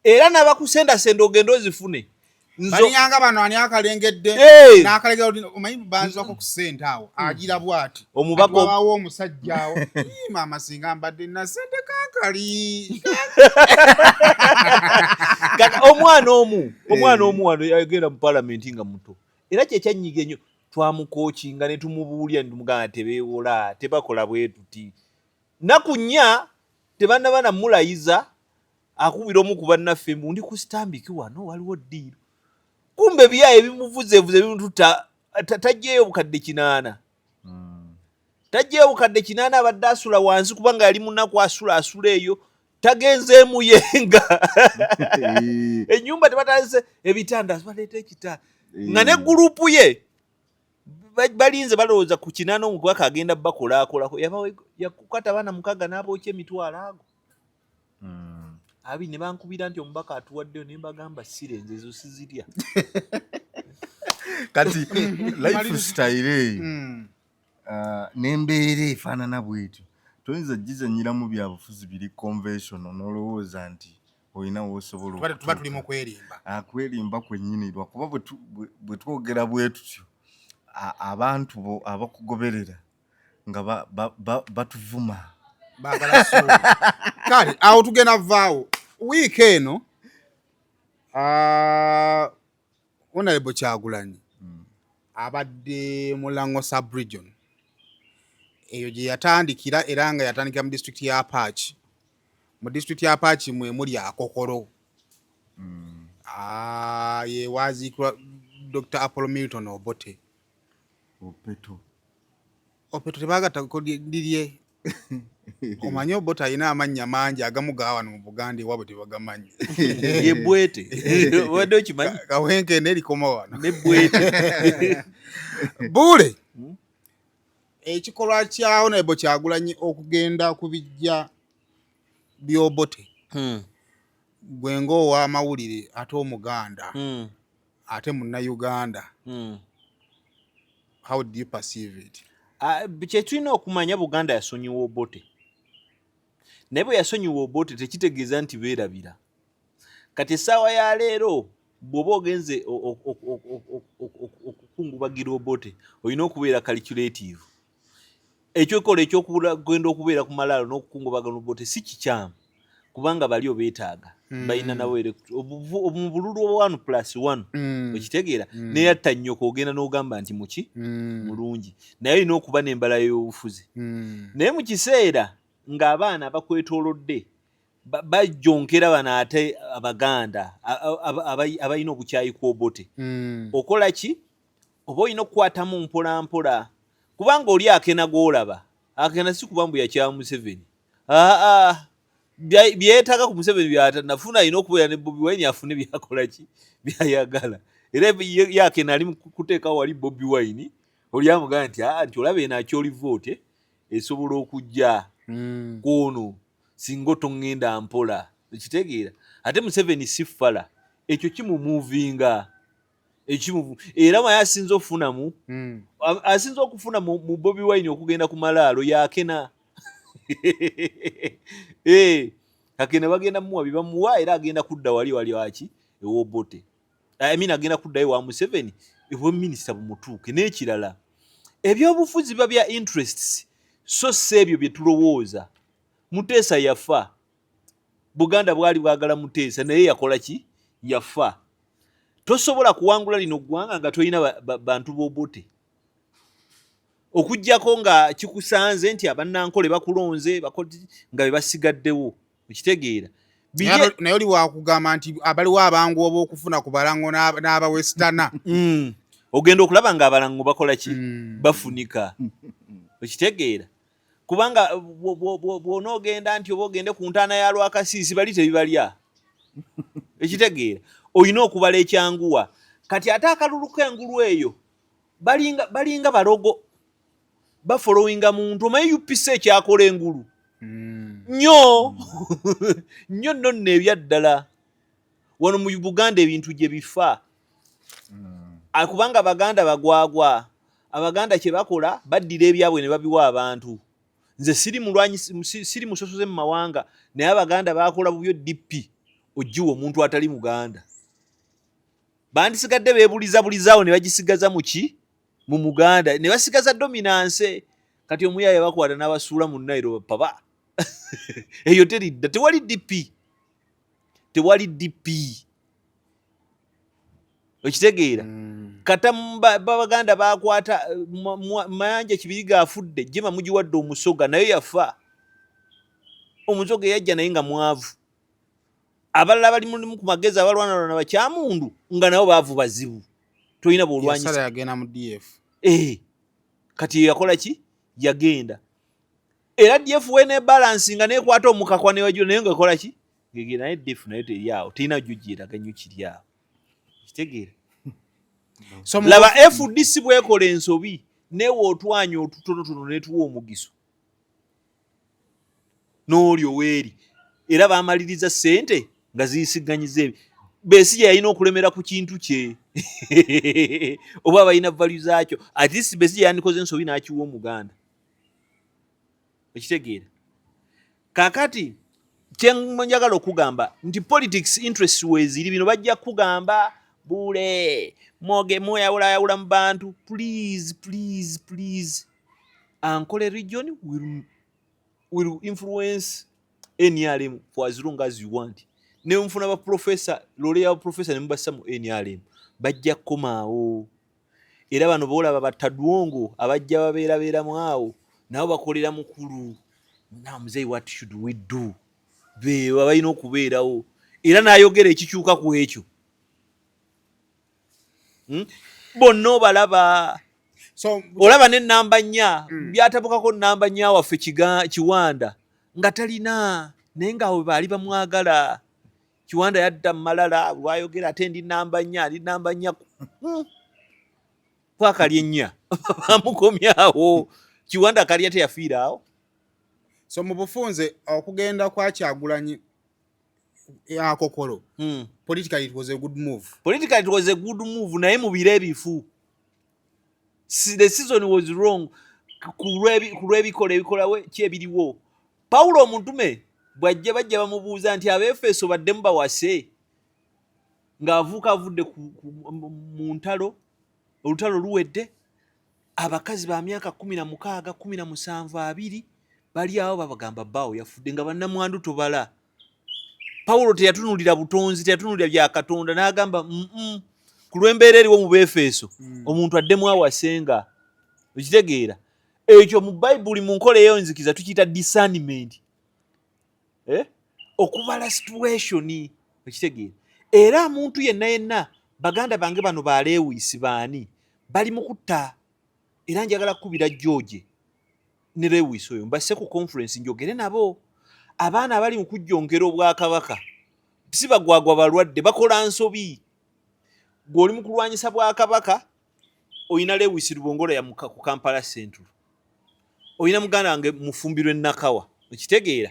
era n'abakusendasenda ogenda ozifune. Balinganga bano ani akalengedde n'akalengera omanyi banzako ku ssente awo agira bw'ati. Omubaka Wabawo omusajja awo. Ii, maama singa mbadde na ssente kaakali. Kati omwana omu wano yagenda mu paalamenti nga muto, era kyekyannyiga ennyo twamucoachinga ne tumubuulira ne tumugamba tebeewola, tebakola bwe tuti. Nnaku 4 tebannaba namulayiza, akubira omu ku bannaffe mbu ndi ku Stanbic wano waliwo ddiiru, kumbe byayo ebimuvuzeevuze ebimututa taggyeyo 800,000. Taggyeyo 800,000, abadde asula wansi kubanga yali munaku, asula asula eyo tagenzeemu yenga ennyumba tebatandise ebitanda baleeta ekitanda nga ne gurupu ye balinze balowooza ku 80 omukubaka agenda bakolaakolako, yakukata abaana 6 n'abookya emitwalo ago 20 ne bankubira nti omubaka atuwaddeyo, ne mbagamba sirenze ezo sizirya. Kati lifestyle eyo n'embeera efaanana bwetyo toyinza gizanyiramu byabufuzi biri conventional n'olowooza nti olina w'osobola Tuba tuli mu kwerimba. Kwerimba kwennyini, lwakuba bwe twogera bwe tutyo abantu bo abakugoberera nga batuvuma. Baagala ssuubi. Kale awo tugenda vaawo wiiki eno, Honorable Kyagulanyi abadde mu Lango sub-region eyo gye yatandikira, era nga yatandikira mu disitulikiti ya Apac. Mu disitulikiti ya Apac mwe muli Akokoro. Ye waziikibwa Dr. Apollo Milton Obote. Opeto. Opeto tebagattako lirye. Omanyi Obote alina amannya mangi, agamu ga wano mu Buganda ewaabwe tebagamanyi. Ye Bwete, obadde okimanyi? Kawenkene erikoma wano. Ne Bwete. Buule ekikolwa kya Honorable Kyagulanyi okugenda ku bijja by'Obote, gwe ng'ow'amawulire ate Omuganda ate Munnayuganda, how do you perceive it? Ah, kye tulina okumanya, Buganda yasonyiwa Obote, naye bwe yasonyiwa Obote tekitegeeza nti beerabira. Kati essaawa ya leero bw'oba ogenze okukungubagira Obote, olina okubeera calculative. Ekyokola ekyokugenda okubeera ku malaalo n'okukungubagana Obote si kikyamu, kubanga bali obeetaaga, balina nabo mu bululu obwa 1 plus 1. Okitegeera? Neyatta nnyoko ogenda n'ogamba nti muki mulungi, naye olina okuba n'embala y'obufuzi. Naye mu kiseera ng'abaana bakwetoolodde bajonkera bano ate Abaganda abalina obukyayi ku Obote, okola ki? Oba olina okukwatamu mpola mpola, kubanga oli akena gw'olaba akena si kuba mbu yakyawa Museveni. Aa, byetaaga ku Museveni byatanafuna, alina okubeera ne Bobi Wine afune byakola ki, byayagala. Era ye akena ali mu kuteekawo wali Bobi Wine, oli amugamba nti aa, nti olaba eno akyoli vote esobola okujja kwono singa otoŋŋenda mpola. Ekitegeera, ate Museveni si fala, ekyo kimumuvinga ekimuvu era maye asinza okufunamu asinza okufuna mu Bobi Wine okugenda ku malaalo yakena. Eh, akena bagenda muwa byebamuwa, era agenda kudda wali wali waki ewobote, I mean, agenda kuddayo wa Museveni ewe minisita bumutuuke. N'ekirala, ebyobufuzi biba bya interests, so si ebyo bye tulowooza. Muteesa yafa, Buganda bwali bwagala Muteesa, naye yakola ki? Yafa. Tosobola kuwangula lino ggwanga nga tolina bantu b'Obote, okugyako nga kikusanze nti abannankole bakulonze nga be basigaddewo. Okitegeera? Naye oli wakugamba nti abaliwo abangu oba okufuna ku balango n'abawesitana. Ogenda okulaba nga abalango bakola ki? Bafunika. Okitegeera? Kubanga bw'onoogenda nti oba ogende ku ntaana ya Lwakasiisi, bali tebibalya. Ekitegeera, olina okubala ekyanguwa. Kati ate akalulu k'engulu eyo balinga balogo, bafolowinga muntu. Omanyi UPC ekyakola engulu nnyo nnyo nno nno ebyaddala wano mu Buganda ebintu gye bifa. Kubanga Abaganda bagwagwa. Abaganda kye bakola, baddira ebyabwe ne babiwa abantu. Nze siri mulwanyi, siri musosoze mu mawanga, naye Abaganda bakola bubyo. DP ogiwa omuntu atali Muganda, bandisigadde beebuliza bulizaawo ne bagisigaza muki, mu Muganda, ne basigaza dominance. Kati omuyaaya bakwata n'abasuula mu Nairo paba eyo teridda. Tewali DP, tewali DP. Okitegeera? Kata Baganda bakwata Mayanja Kibiriga afudde, jema mugiwadde Omusoga, naye yafa. Omusoga eyajja naye nga mwavu. Abalala bali mulimu ku magezi, abalwanalwana bakyamundu nga nabo baavu bazibu, tolina bwolwanyisa. Yagenda mu DF. Eh, kati yakola ki? Yagenda era DF wene balance nga nekwata omukakwa newajula, naye nga ekola ki? Ngege naye DF naye teri awo, terina jujiraga nnyo kiri awo. Kitegeera? So, laba FDC bwekola ensobi, newe otwanya otutonotono netuwa omugiso n'oli oweeri, era bamaliriza ssente nga ziyisiganyiza ebi. Besigye yalina okulemera ku kintu kye oba balina value zaakyo. At least Besigye yandikoze ensobi n'akiwa Omuganda. Okitegeera? Kakati kyenjagala okugamba nti politics interest weeziri, bino bajja kugamba bule moge mweyawulayawula mu bantu. Please, please, please, Ankole region will influence NRM for as long as you want. Ne nfuna ba professor lole ya professor ne mubassa mu NRM, bajja kukomaawo. Era bano boolaba battadwongo abajja babeerabeeramu awo, nabo bakolera mukulu na muzeeyi. What should we do? Beeba balina okubeerawo era n'ayogera ekikyuka ku ekyo. Bonna obalaba. So, olaba ne namba 4 byatabukako namba 4 waffe Kiwanda nga talina, naye nga awo baali bamwagala. Kiwanda yadda mu malala lwayogera ate ndi namba 4, ndi namba 4. Kwakali ennya bamukomyawo. Kiwanda kali ate yafiira awo. So mu bufunze, okugenda kwa Kyagulanyi akokolo, politically it was a good move. Politically it was a good move, naye mu biro ebifu. The season was wrong ku lw'ebikola ebikolawe ki ebiriwo. Pawulo omutume bw'ajja, bajja bamubuuza nti Abeefeso baddemu bawase ng'avuuka avudde mu ntalo, olutalo luwedde. Abakazi ba myaka 16, 17, 20 bali awo babagamba bbaawo yafudde nga bannamwandu tobala. Pawulo teyatunulira butonzi, teyatunulira bya Katonda, n'agamba ku lw'embeera eriwo mu Beefeso omuntu addemu awasenga. Okitegeera ekyo mu Bayibuli mu nkola ey'enzikiza tukiyita discernment, eh? Okubala situation. Okitegeera? Era omuntu yenna yenna, baganda bange bano ba Lewis baani bali mu kutta, era njagala kukubira George ne Lewis oyo mbasse ku conference njogere nabo. Abaana abali mu kujjonkera obwakabaka si bagwagwa, balwadde, bakola nsobi. Gwe oli mu kulwanyisa bwakabaka, oyina Lewis Lubongola ya ku Kampala Central, oyina muganda wange Mufumbirwe Nakawa. Okitegeera?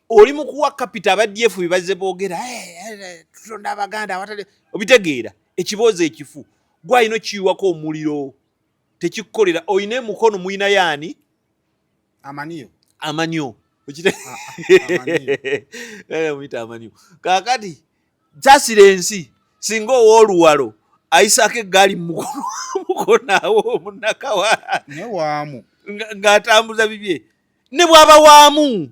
Oli mu kuwa capital aba DF bibazze boogera, "Eh, eh, tutonda abaganda awatali." Obitegeera? Ekiboozi ekifu gwalina okiyiwako omuliro tekikukolera. Oyina emukono muyina yaani? Amaniyo. Amanyo. Amanyo. Muyita amanyo. Kaakati kyasira ensi singa ow'oluwalo ayisaako eggaali mu mukono awo munakawa naye waamu ng'atambuza bibye ne bw'aba waamu.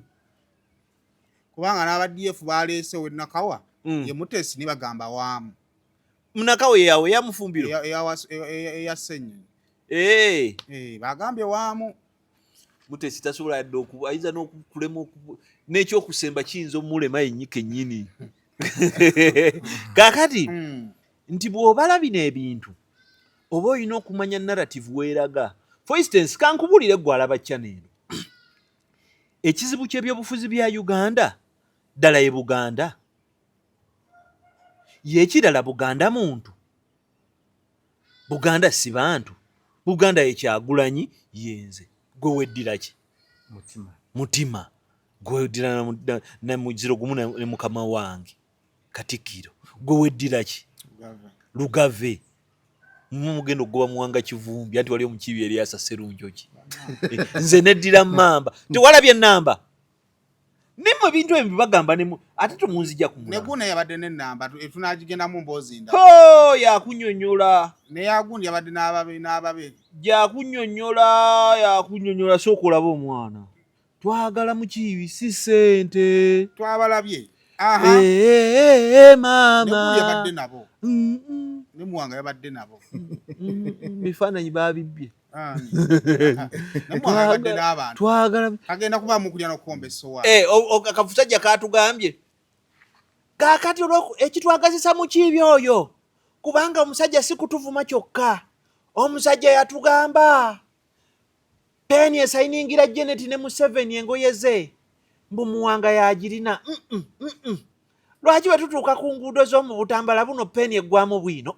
Kubanga n'aba DF baleese wenakawa ye Mutesi ne bagamba waamu. Munakawa yeyawe eyamufumbiro. Eya Ssenyonyi. Eh. Eh, bagambye waamu. Mutesi tasobola yadde ayinza n'okulema n'ekyokusemba kiyinza omulema yenyi kennyini. Kaakati nti bw'obala bino ebintu oba olina okumanya narrative weeraga. For instance, kankubulire gwe alaba channel eno, ekizibu ky'ebyobufuzi bya Uganda ddala ye Buganda yekirala. Buganda muntu, Buganda si bantu. Buganda ye Kyagulanyi, yenze. Gwe weddira ki? Mutima. Mutima. Gwe weddira na muziro gumu ne mukama wange Katikkiro. Gwe weddira ki? Lugave. Mugenda okugoba Muwanga Kivumbi anti wali omukiibi Eriasa Serunjogi. Nze neddira mamba. Tewalabye enamba nimwe ebintu ebyo bagamba nemu ate tomunzija ku mulamwa. Neguna yabadde n'ennamba tunagigendamu mboozi ndala. Ho, yakunyonyola. Neyagundi yabadde n'ababe n'ababe. Yakunyonyola, yakunyonyola. Sooka olaba omwana twagala mukiibi si ssente. Twabalabye. Eh, eh, eh, maama. Negundi yabadde nabo. Ne Muwanga yabadde nabo. Bifaananyi babibbye. Ne Muwanga yabadde n'abantu. Twagala Kagenda kubaamu kulya n'okukomba essowaani. Eh, akafusajja katugambye kaakati ekitwagazisa mukiibi oyo kubanga omusajja si kutuvuma kyokka. Omusajja yatugamba peeni esayiningira Janet ne Museveni engoye ze mbu Muwanga yagirina. Lwaki bwe tutuuka ku nguudo z'omu Butambala buno peeni eggwamu bwino?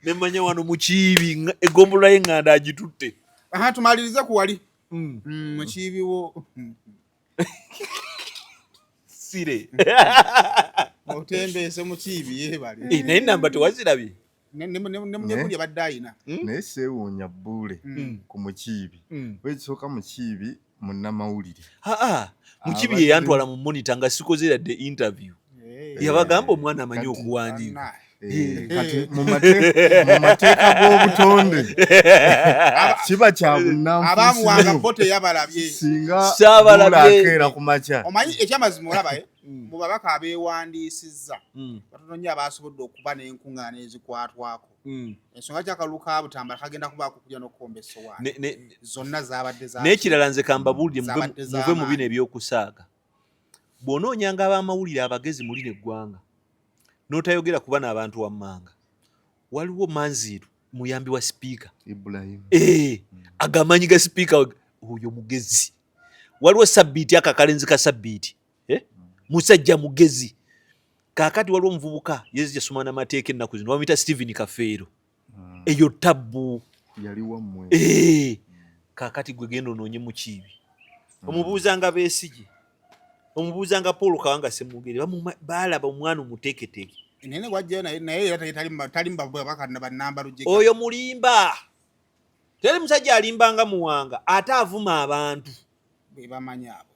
Nemanya wano mukiibi eggombolola y'eŋŋanda agitutte. Aha, tumalirize ku wali. Mukiibi wo. Sire. Otembeese mukiibi yeebale. Eh, naye namba tewazirabye? Ne yabadde ayina. Naye seewuunya bbuule ku Mukiibi. Ekisooka, Mukiibi munnamawulire. Aa, Mukiibi ye yantwala mu Monitor nga sikoze yadde interview. Yabagamba omwana amanyi okuwandiika. Eh, kati mu mateeka g'obutonde kiba kya Abamuwanga bunnanfuusi bo teyabalabye. Singa Saabalabye. Buule akeera ku makya. Omanyi ekyamazima olaba mu babaka abeewandiisizza batono nnyo abasobodde okuba n'enkuŋŋaana ezikwatwako. Ensonga ky'akalulu ka Butambala kagenda kubaako okulya n'okukomba essowaani. Zonna zaabadde za N'ekirala nze kambabuulire, Zabadde muve mu z'amaanyi. bino ebyokusaaga. Bw'onoonyanga ab'amawulire abagezi mu lino eggwanga n'otayogera kuba n'abantu wammanga, waliwo Manziru muyambi wa sipiika. Ibrahim. Eh, agamanyi ga sipiika oyo mugezi. Waliwo Sabbiiti, ako akalenzi ka Sabbiiti, eh? Musajja mugezi. Kaakati waliwo omuvubuka yezi yasoma n'amateeka ennaku zino bamuyita Stephen Kafeero. Eyo tabbu. Yali wammwe. Eh, kaakati gwe genda onoonye Mukiibi, omubuuzanga Besigye, omubuuzanga Paul Kawanga Ssemwogere, baalaba omwana omuteeketeeke. Naye gwajjayo naye era tali mu babaka bannamba lujega. Oyo mulimba, teri musajja alimbanga Muwanga ate avuma abantu. Be bamanyi abo.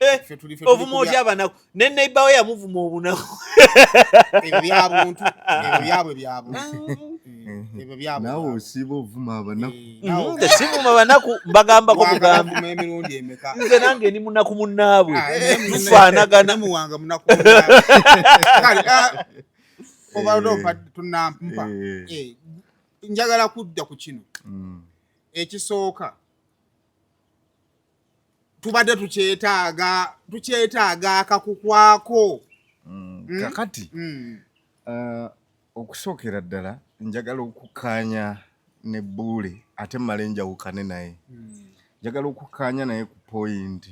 Eh, Ffe tuli ovuma ku otya abanaku? Ne neighbor we yamuvuma obunaku. Ebyo byabuntu, ebyo byabwe byabuntu. Ebyo byabwe. Naawe osiiba ovuma abanaku. Naawe Nze sivuma banaku, mbagambako Muwanga bugambi. bavuma emirundi emeka? Nze nange ndi munaku munnaabwe. Ah, naye Tufaanagana. naye Muwanga munaku munnaabwe. Kale, oba tunampa. Njagala kudda ku kino. Ekisooka, tubadde tukyetaaga akakukwako. Kakati okusookera ddala njagala okukkaanya ne Bbuule, ate mmale njawukane naye. Njagala okukkaanya naye ku point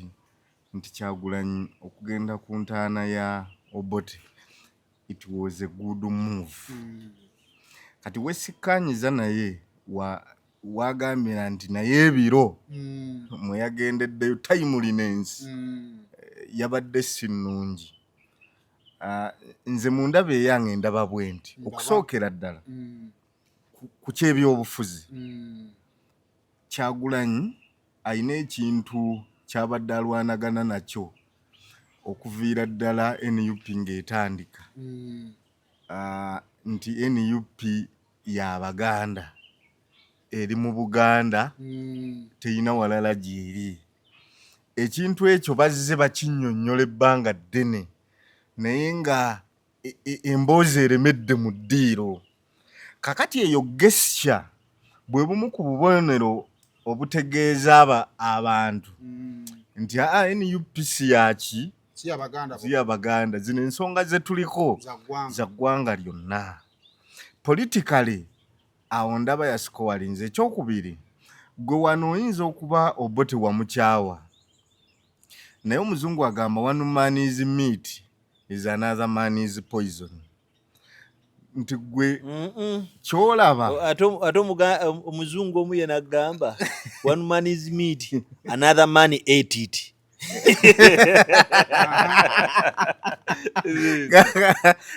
nti Kyagulanyi okugenda ku ntaana ya Obote, it was a good move. Kati wesikkaanyiza naye wagambira nti naye ebiro mwe yagendeddeyo, timeliness yabadde si nnungi. Nze mu ndaba eyange ndaba bwe nti, okusookera ddala ku kyebyobufuzi, Kyagulanyi alina ekintu kyabadde alwanagana nakyo okuviira ddala NUP ng'etandika, nti NUP y'Abaganda, eri mu Buganda, terina walala gy'eri. Ekintu ekyo bazze bakinnyonnyola ebbanga ddene, naye nga emboozi eremedde mu ddiiro. Kakati eyo gesture bwe bumu ku bubonero obutegeeza abantu nti aa, NUP si yaki? Si y'Abaganda. Si y'Abaganda. Zino ensonga ze tuliko za ggwanga. Za ggwanga lyonna. Politically awo ndaba yasikowalinze. Ekyokubiri, gwe wano oyinza okuba Obote wamukyawa, naye omuzungu agamba, "One man is meat is another man is poison," nti gwe kyolaba. Ate omuzungu omu ye nagamba, "One man is meat, another man ate it."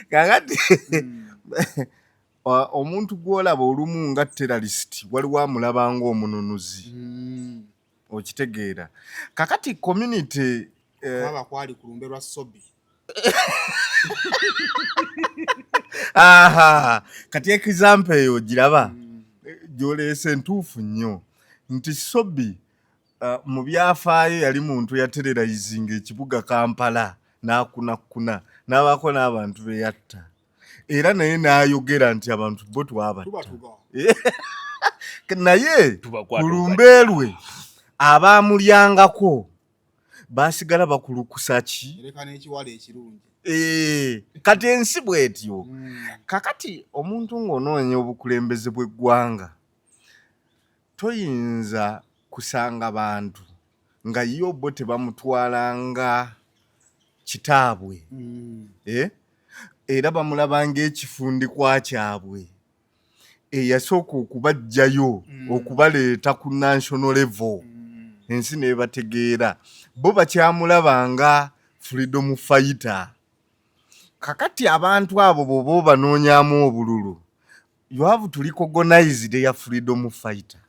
Kakati omuntu gwolaba olumu nga terrorist, waliwo amulaba ng'omununuzi. Okitegeera? Kakati community Kwaba kwali ku lumbe lwa Sobi. Aha, kati example eyo giraba gyoleese entuufu nnyo nti Sobi mu byafaayo yali muntu yaterrorizinga ekibuga Kampala n'akunakuna n'abaako n'abantu be yatta, era naye n'ayogera nti abantu bo twabatta. Tubatuga. Naye Tubakwata. ku lumbe lwe abaamulyangako baasigala bakulukusa ki? Ereka n'ekiwala ekirungi. Kati ensi bw'etyo. Kakati omuntu ng'onoonya obukulembeze bw'eggwanga, toyinza kusanga bantu nga ye bo tebamutwalanga kitaabwe, eh? Era bamulaba ng'ekifundikwa kyabwe eyasooka okubaggyayo, okubaleeta ku national level, ensi nebategeera. Bo bakyamulaba nga freedom fighter. Kakati abantu abo bw'oba obanoonyamu obululu, you have to recognize their freedom fighter.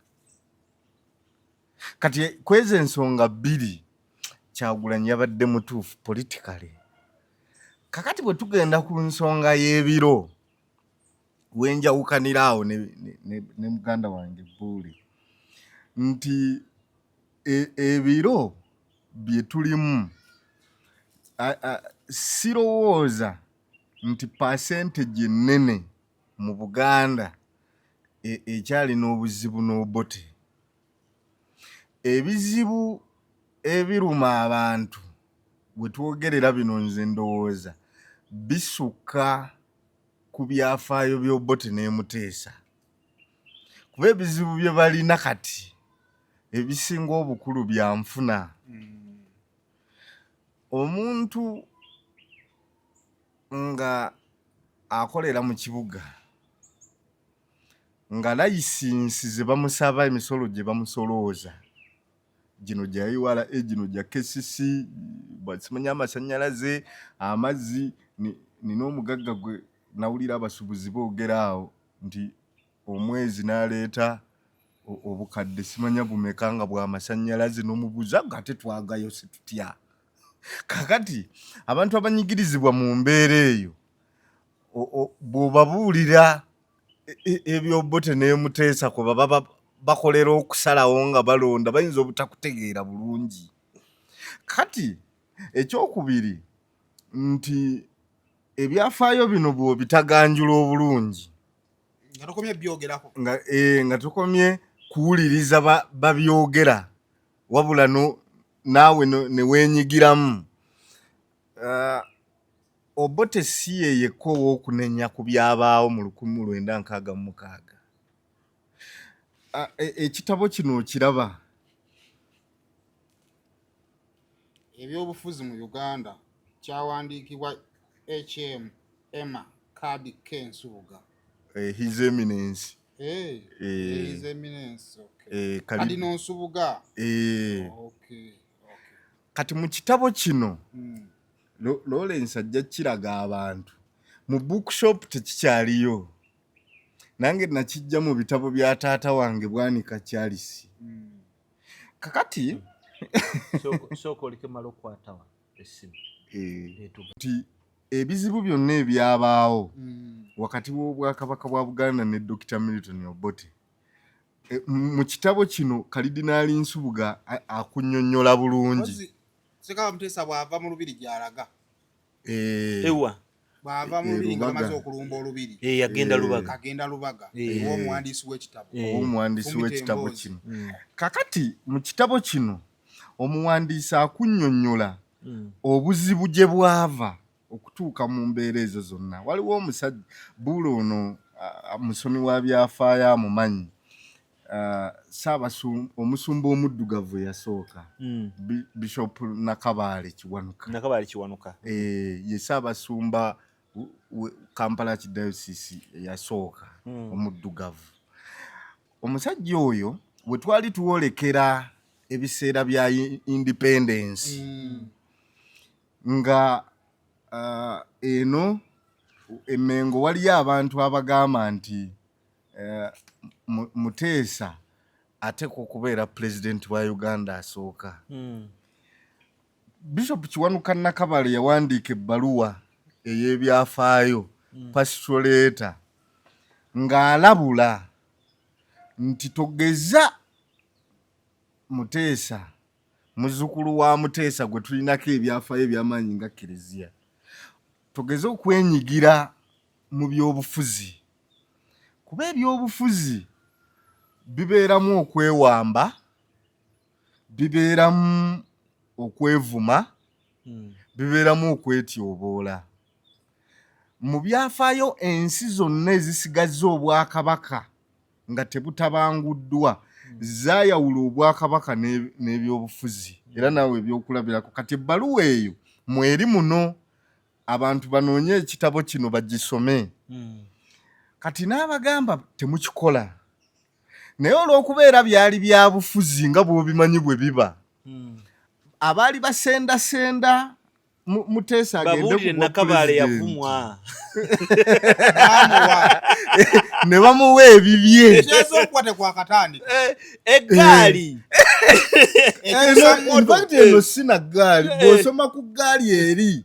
Kati kweza ensonga bbiri, Kyagulanyi yabadde mutuufu politically. Kakati bwe tugenda ku nsonga y'ebiro, wenjawukanira awo ne muganda wange Buule nti ebiro bye tulimu, sirowooza nti percentage ennene mu Buganda ekyalina obuzibu n'Obote. Ebizibu ebiruma abantu bwe twogerera bino, nze ndowooza bisukka ku byafaayo by'Obote n'emuteesa, kuba ebizibu bye balina kati ebisinga obukulu byanfuna. Omuntu nga akolera mu kibuga, nga layisinsi ze bamusaba, emisolo gye bamusolooza gino gya URA, gino gya KCC, simanya amasannyalaze, amazzi. Nina omugagga gwe nawulira abasuubuzi boogera awo nti omwezi n'aleeta obukadde simanya bumeka nga bw'amasannyalaze, n'omubuuza nga ate twagayo se tutya? Kakati abantu abanyigirizibwa mu mbeera eyo, bw'obabuulira Ebyobote nemuteesa kuba baba bakolera okusalawo nga balonda bayinza obutakutegeera bulungi. Kati ekyokubiri nti ebyafaayo bino bw'obitaganjula obulungi nga tokomye byogerako nga tokomye kuwuliriza babyogera wabula naawe ne weenyigiramu. Obote si ye yekka ow'okunenya ku byabaawo mu 1966. Ekitabo kino okiraba, Ebyobufuzi mu Uganda, kyawandiikibwa HM Emma Kadi K Nsubuga. His Eminence. His Eminence, okay. Cardinal Nsubuga. Kati mu kitabo kino Lawrence ajja kiraga abantu mu bookshop tekikyaliyo, nange nakijja mu bitabo bya taata wange Bwanika Charles. Kakati sooka oleke mala okukwata essimu. Nti ebizibu byonna ebyabaawo wakati w'Obwakabaka bwa Buganda ne Dr. Milton Obote, mu kitabo kino Kalidinaali Nsubuga akunnyonnyola bulungi. Ssekabaka Muteesa bw'ava mu lubiri gy'alaga. Ewa. Bw'ava mu lubiri nga bamaze okulumba olubiri. Yagenda Lubaga. Agenda Lubaga. Ow'omuwandiisi w'ekitabo. Ow'omuwandiisi w'ekitabo kino. Kakati mu kitabo kino omuwandiisi akunnyonnyola obuzibu gye bwava okutuuka mu mbeera ezo zonna. Waliwo omusajja Buula ono musomi wa byafaayo amumanyi, omusumba omuddugavu eyasooka, Bishop Nakabaale Kiwanuka. Nakabaale Kiwanuka. Ye ssaabasumba Kampala Archdiocese eyasooka omuddugavu. Omusajja oyo bwe twali tuwolekera ebiseera bya independence nga eno Emmengo waliyo abantu abagamba nti Muteesa ateekwa okubeera pulezidenti wa Uganda asooka. Bishop Kiwanuka Nakabale yawandiika ebbaluwa ey'ebyafaayo, pastoral letter, ng'alabula nti togeza Muteesa, muzzukulu wa Muteesa gwe tulinako ebyafaayo eby'amaanyi nga Kkereziya, togeze okwenyigira mu byobufuzi, kuba ebyobufuzi bibeeramu okwewamba, bibeeramu okwevuma, bibeeramu okwetyoboola. Mu byafaayo ensi zonna ezisigazza obwakabaka nga tebutabanguddwa zaayawula obwakabaka n'ebyobufuzi, era naawe ebyokulabirako. Kati ebbaluwa eyo mweri muno, abantu banoonye ekitabo kino bagisome. Kati n'abagamba temukikola, naye olw'okubeera byali bya bufuzi nga bw'obimanyi bwe biba, abaali basendasenda Muteesa agende ku Nakabaale yavumwa ne bamuwa ebibye eggaali. In fact eno si na ggaali, bw'osoma ku ggaali eri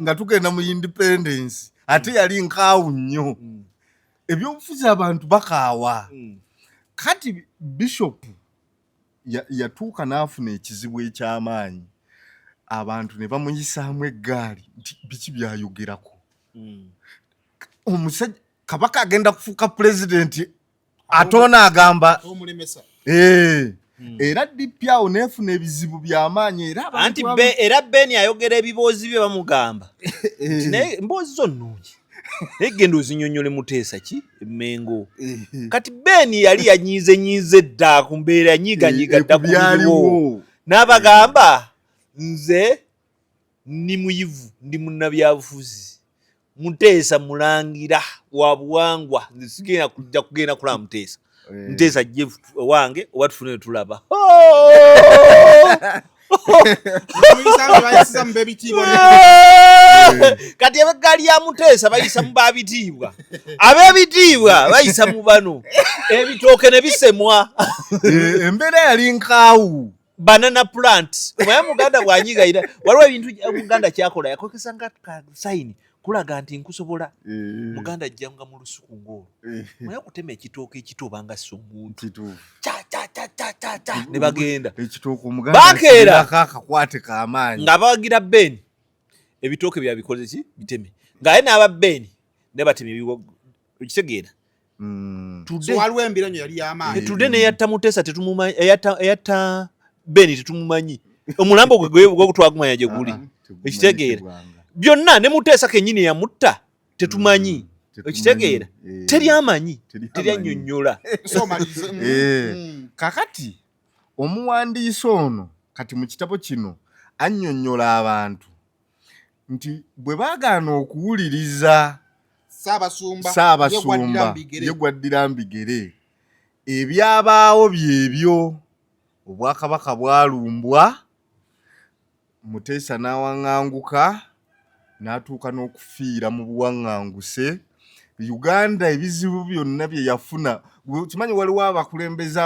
nga tugenda mu independence ate yali nkaawu nnyo. Ebyobufuzi abantu bakaawa. Kati bishop yatuuka n'afuna ekizibu eky'amaanyi, abantu ne bamuyisaamu eggaali nti biki byayogerako, omusajja kabaka agenda kufuuka pulezidenti ate ono agamba. Era DP awo neefuna ebizibu by'amaanyi era anti era Ben ayogera ebiboozi bye bamugamba nti naye emboozi zo nnungi, naye genda ozinyonyole Muteesa ki Emmengo. Kati Ben yali yanyiize nyiize dda ku mbeera, yanyiiganyiiga dda ku biriwo, n'abagamba nze ndi muyivu, ndi munnabyabufuzi, Muteesa mulangira wa buwangwa, nze sigenda kujja kugenda kulaba Muteesa. Muteesa ajje wange oba tufune tulaba. Bayisiza mu b'ebitiibwa. Kati ab'eggaali ya Muteesa bayisa mu babitiibwa, ab'ebitiibwa bayisa mu bano, ebitooke ne bisemwa. Embeera yali nkaawu. Banana plant, omanyi Muganda bw'anyiga, waliwo ebintu Omuganda kyakola, yakozesa nga sign. Kulaga nti nkusobola. Eh. Muganda ajjanga mu lusuku ng'olwo. Eh. Naye okutema ekitooke ekito obanga si omuntu. Kituufu. Ca, ca, ca, ca, ca, ca, ne bagenda. Ekitooke omuganda Bakeera. akirinako akakwate k'amaanyi. Nga bawagira Ben ebitooke byabikoze ki biteme ng'aye n'aba Ben ne batema ebiwo okitegeera. So waliwo embiranyo yali y'amaanyi. Today neyatta Mutesa tetumumanyi, eyatta Ben tetumumanyi, omulambo gwe gwe twagumanya gye guli. Okitegeera? Byonna ne Mutesa kennyini yamutta tetumanyi. Okitegeera? Teri amanyi, teri annyonnyola. Kakati omuwandiisi ono kati mu kitabo kino annyonnyola abantu nti bwe baagaana okuwuliriza Ssaabasumba, Ssaabasumba ye gwaddira mbigere, ebyabaawo byebyo, obwakabaka bwalumbwa, Muteesa n'awaŋŋanguka n'atuuka n'okufiira mu buwaŋŋanguse. Uganda ebizibu byonna bye yafuna, kimanyi waliwo abakulembeze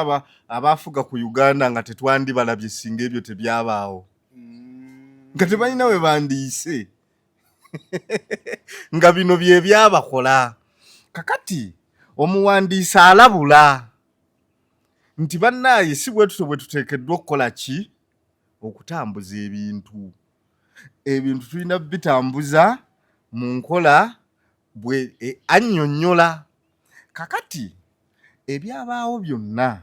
abaafuga ku Uganda nga tetwandibalabye singa ebyo tebyabaawo, nga tebalina we bandiise, nga bino bye byabakola. Kakati omuwandiisi alabula nti bannaaye si bwe tutyo bwe tuteekeddwa okukola ki, okutambuza ebintu. Ebintu tulina bitambuza mu nkola bwe annyonnyola. Kakati ebyabaawo byonna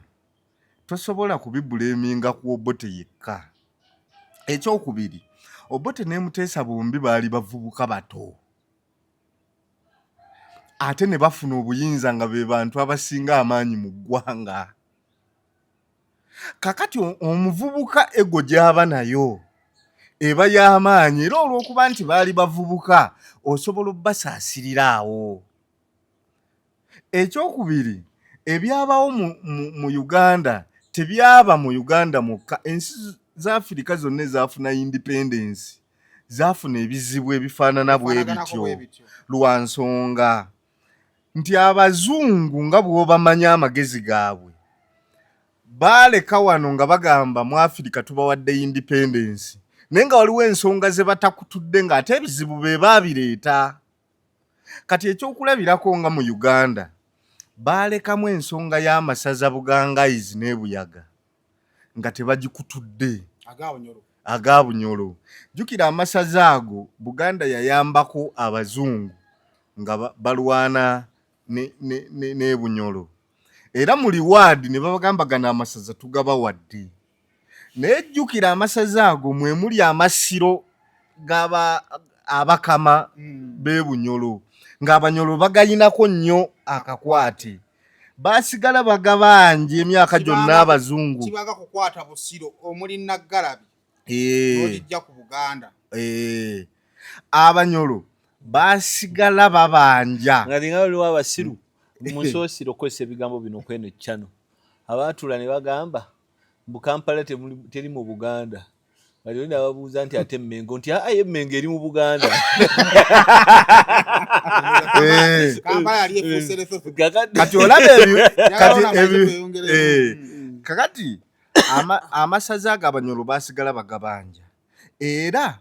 tosobola kubibuleminga ku Obote yekka. Ekyokubiri, Obote ne Muteesa bombi baali bavubuka bato, ate ne bafuna obuyinza nga be bantu abasinga amaanyi mu ggwanga. Kakati omuvubuka ego gy'aba nayo eba y'amaanyi, era olw'okuba nti baali bavubuka osobola obbasaasirira awo. Ekyokubiri, ebyabawo mu Uganda tebyaba mu Uganda mwokka. Ensi za Afirika zonna ezaafuna independence zaafuna ebizibu ebifaanana bwe bityo, lwa nsonga nti abazungu nga bw'obamanya amagezi gaabwe baaleka wano nga bagamba mu Afirika tubawadde independence, naye nga waliwo ensonga ze batakutudde ng'ate ebizibu be baabireeta. Kati ekyokulabirako nga mu Uganda baalekamu ensonga y'amasaza Bugangayizi n'e Buyaga nga tebagikutudde, aga Bunyoro. Jjukira amasaza ago Buganda yayambako abazungu nga balwana n'e Bunyoro, era mu liwaadi ne babagamba gano amasaza tugabawadde. Naye jjukira amasaza ago mwe muli amasiro gaba abakama b'e Bunyoro, ng'Abanyoro bagayinako nnyo akakwate. Baasigala bagabanja emyaka gyonna abazungu. Kibaga kukwata Busiro omuli Naggalabi n'ogijja ku Buganda. Abanyoro baasigala babanja. Nga linga waliwo abasiru musoosire okukozesa ebigambo bino kweno channel. Abaatula ne bagamba mbu Kampala teri mu Buganda. Bali olina ababuuza nti ate Mmengo, nti aye Mmengo eri mu Buganda. Kampala yali efuuse Lesotho. Kati olaba ebyo, kati ebyo, kakati amasaza ago Abanyoro baasigala bagabanja. Era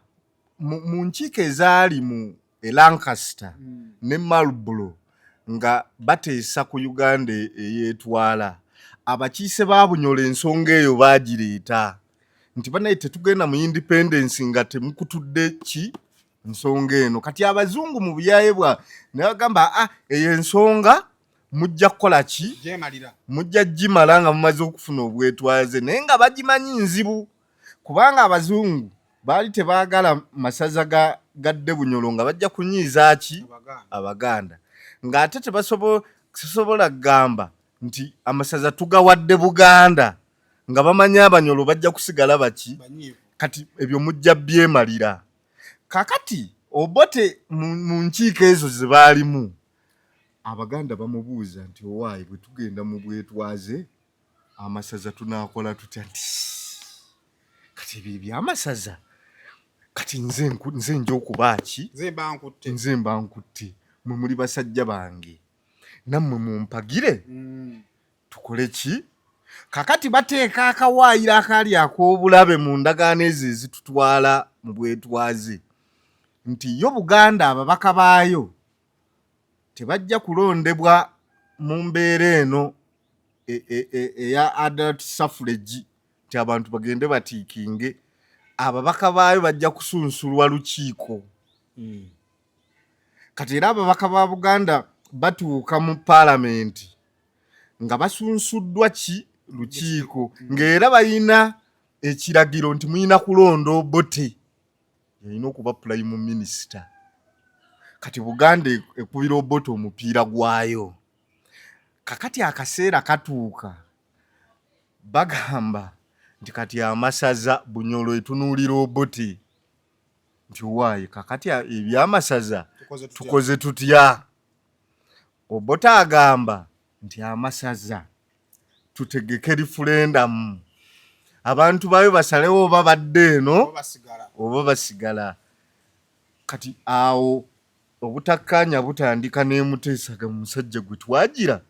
mu nkiiko ezaali mu Lancaster ne Marlborough nga bateesa ku Uganda eyeetwala, abakiise ba Bunyoro ensonga eyo baagireeta nti banaye tetugenda mu independence nga temukutudde ki nsonga eno. Kati abazungu mu buyaye bwa ne bagamba eyo ensonga mujja kukola ki, mujja gimala nga mumaze okufuna obwetwaze, naye nga bagimanyi nzibu kubanga abazungu baali tebaagala masaza gadde Bunyoro nga bajja kunyiiza ki Abaganda, ng'ate tebasobola kugamba nti amasaza tugawadde Buganda nga bamanyi Abanyoro bajja kusigala baki. Kati ebyo mujja byemalira. Kakati Obote mu nkiiko ezo ze baalimu Abaganda bamubuuza nti owaayi bwe tugenda mu bwetwaze amasaza tunaakola tutya? Nti kati ebyo ebyamasaza kati nze nja okuba ki, nze mba nkutte, mwe muli basajja bange nammwe mumpagire tukole ki? Kakati bateeka akawaayiro akaali ak'obulabe mu ndagaano ezo ezitutwala mu bwetwaze. Nti yo Buganda ababaka baayo tebajja kulondebwa mu mbeera eno eya adult suffrage, nti abantu bagende batiikinge. Ababaka baayo bajja kusunsulwa lukiiko. Kati era ababaka ba Buganda batuuka mu paalamenti nga basunsuddwa ki? Lukiiko, ng'era bayina ekiragiro nti muyina kulonda Obote, yalina okuba prime minister. Kati Buganda ekubira Obote omupiira gwayo. Kakati akaseera katuuka, bagamba nti kati amasaza, Bunyolo etunuulira Obote nti owaaye, kakati ebyamasaza tukoze tutya? Obote agamba nti amasaza tutegeke referendum, abantu bayo basalewo oba badde eno oba basigala. Kati awo obutakkaanya butandika n'emuteesaga musajja gwe twagira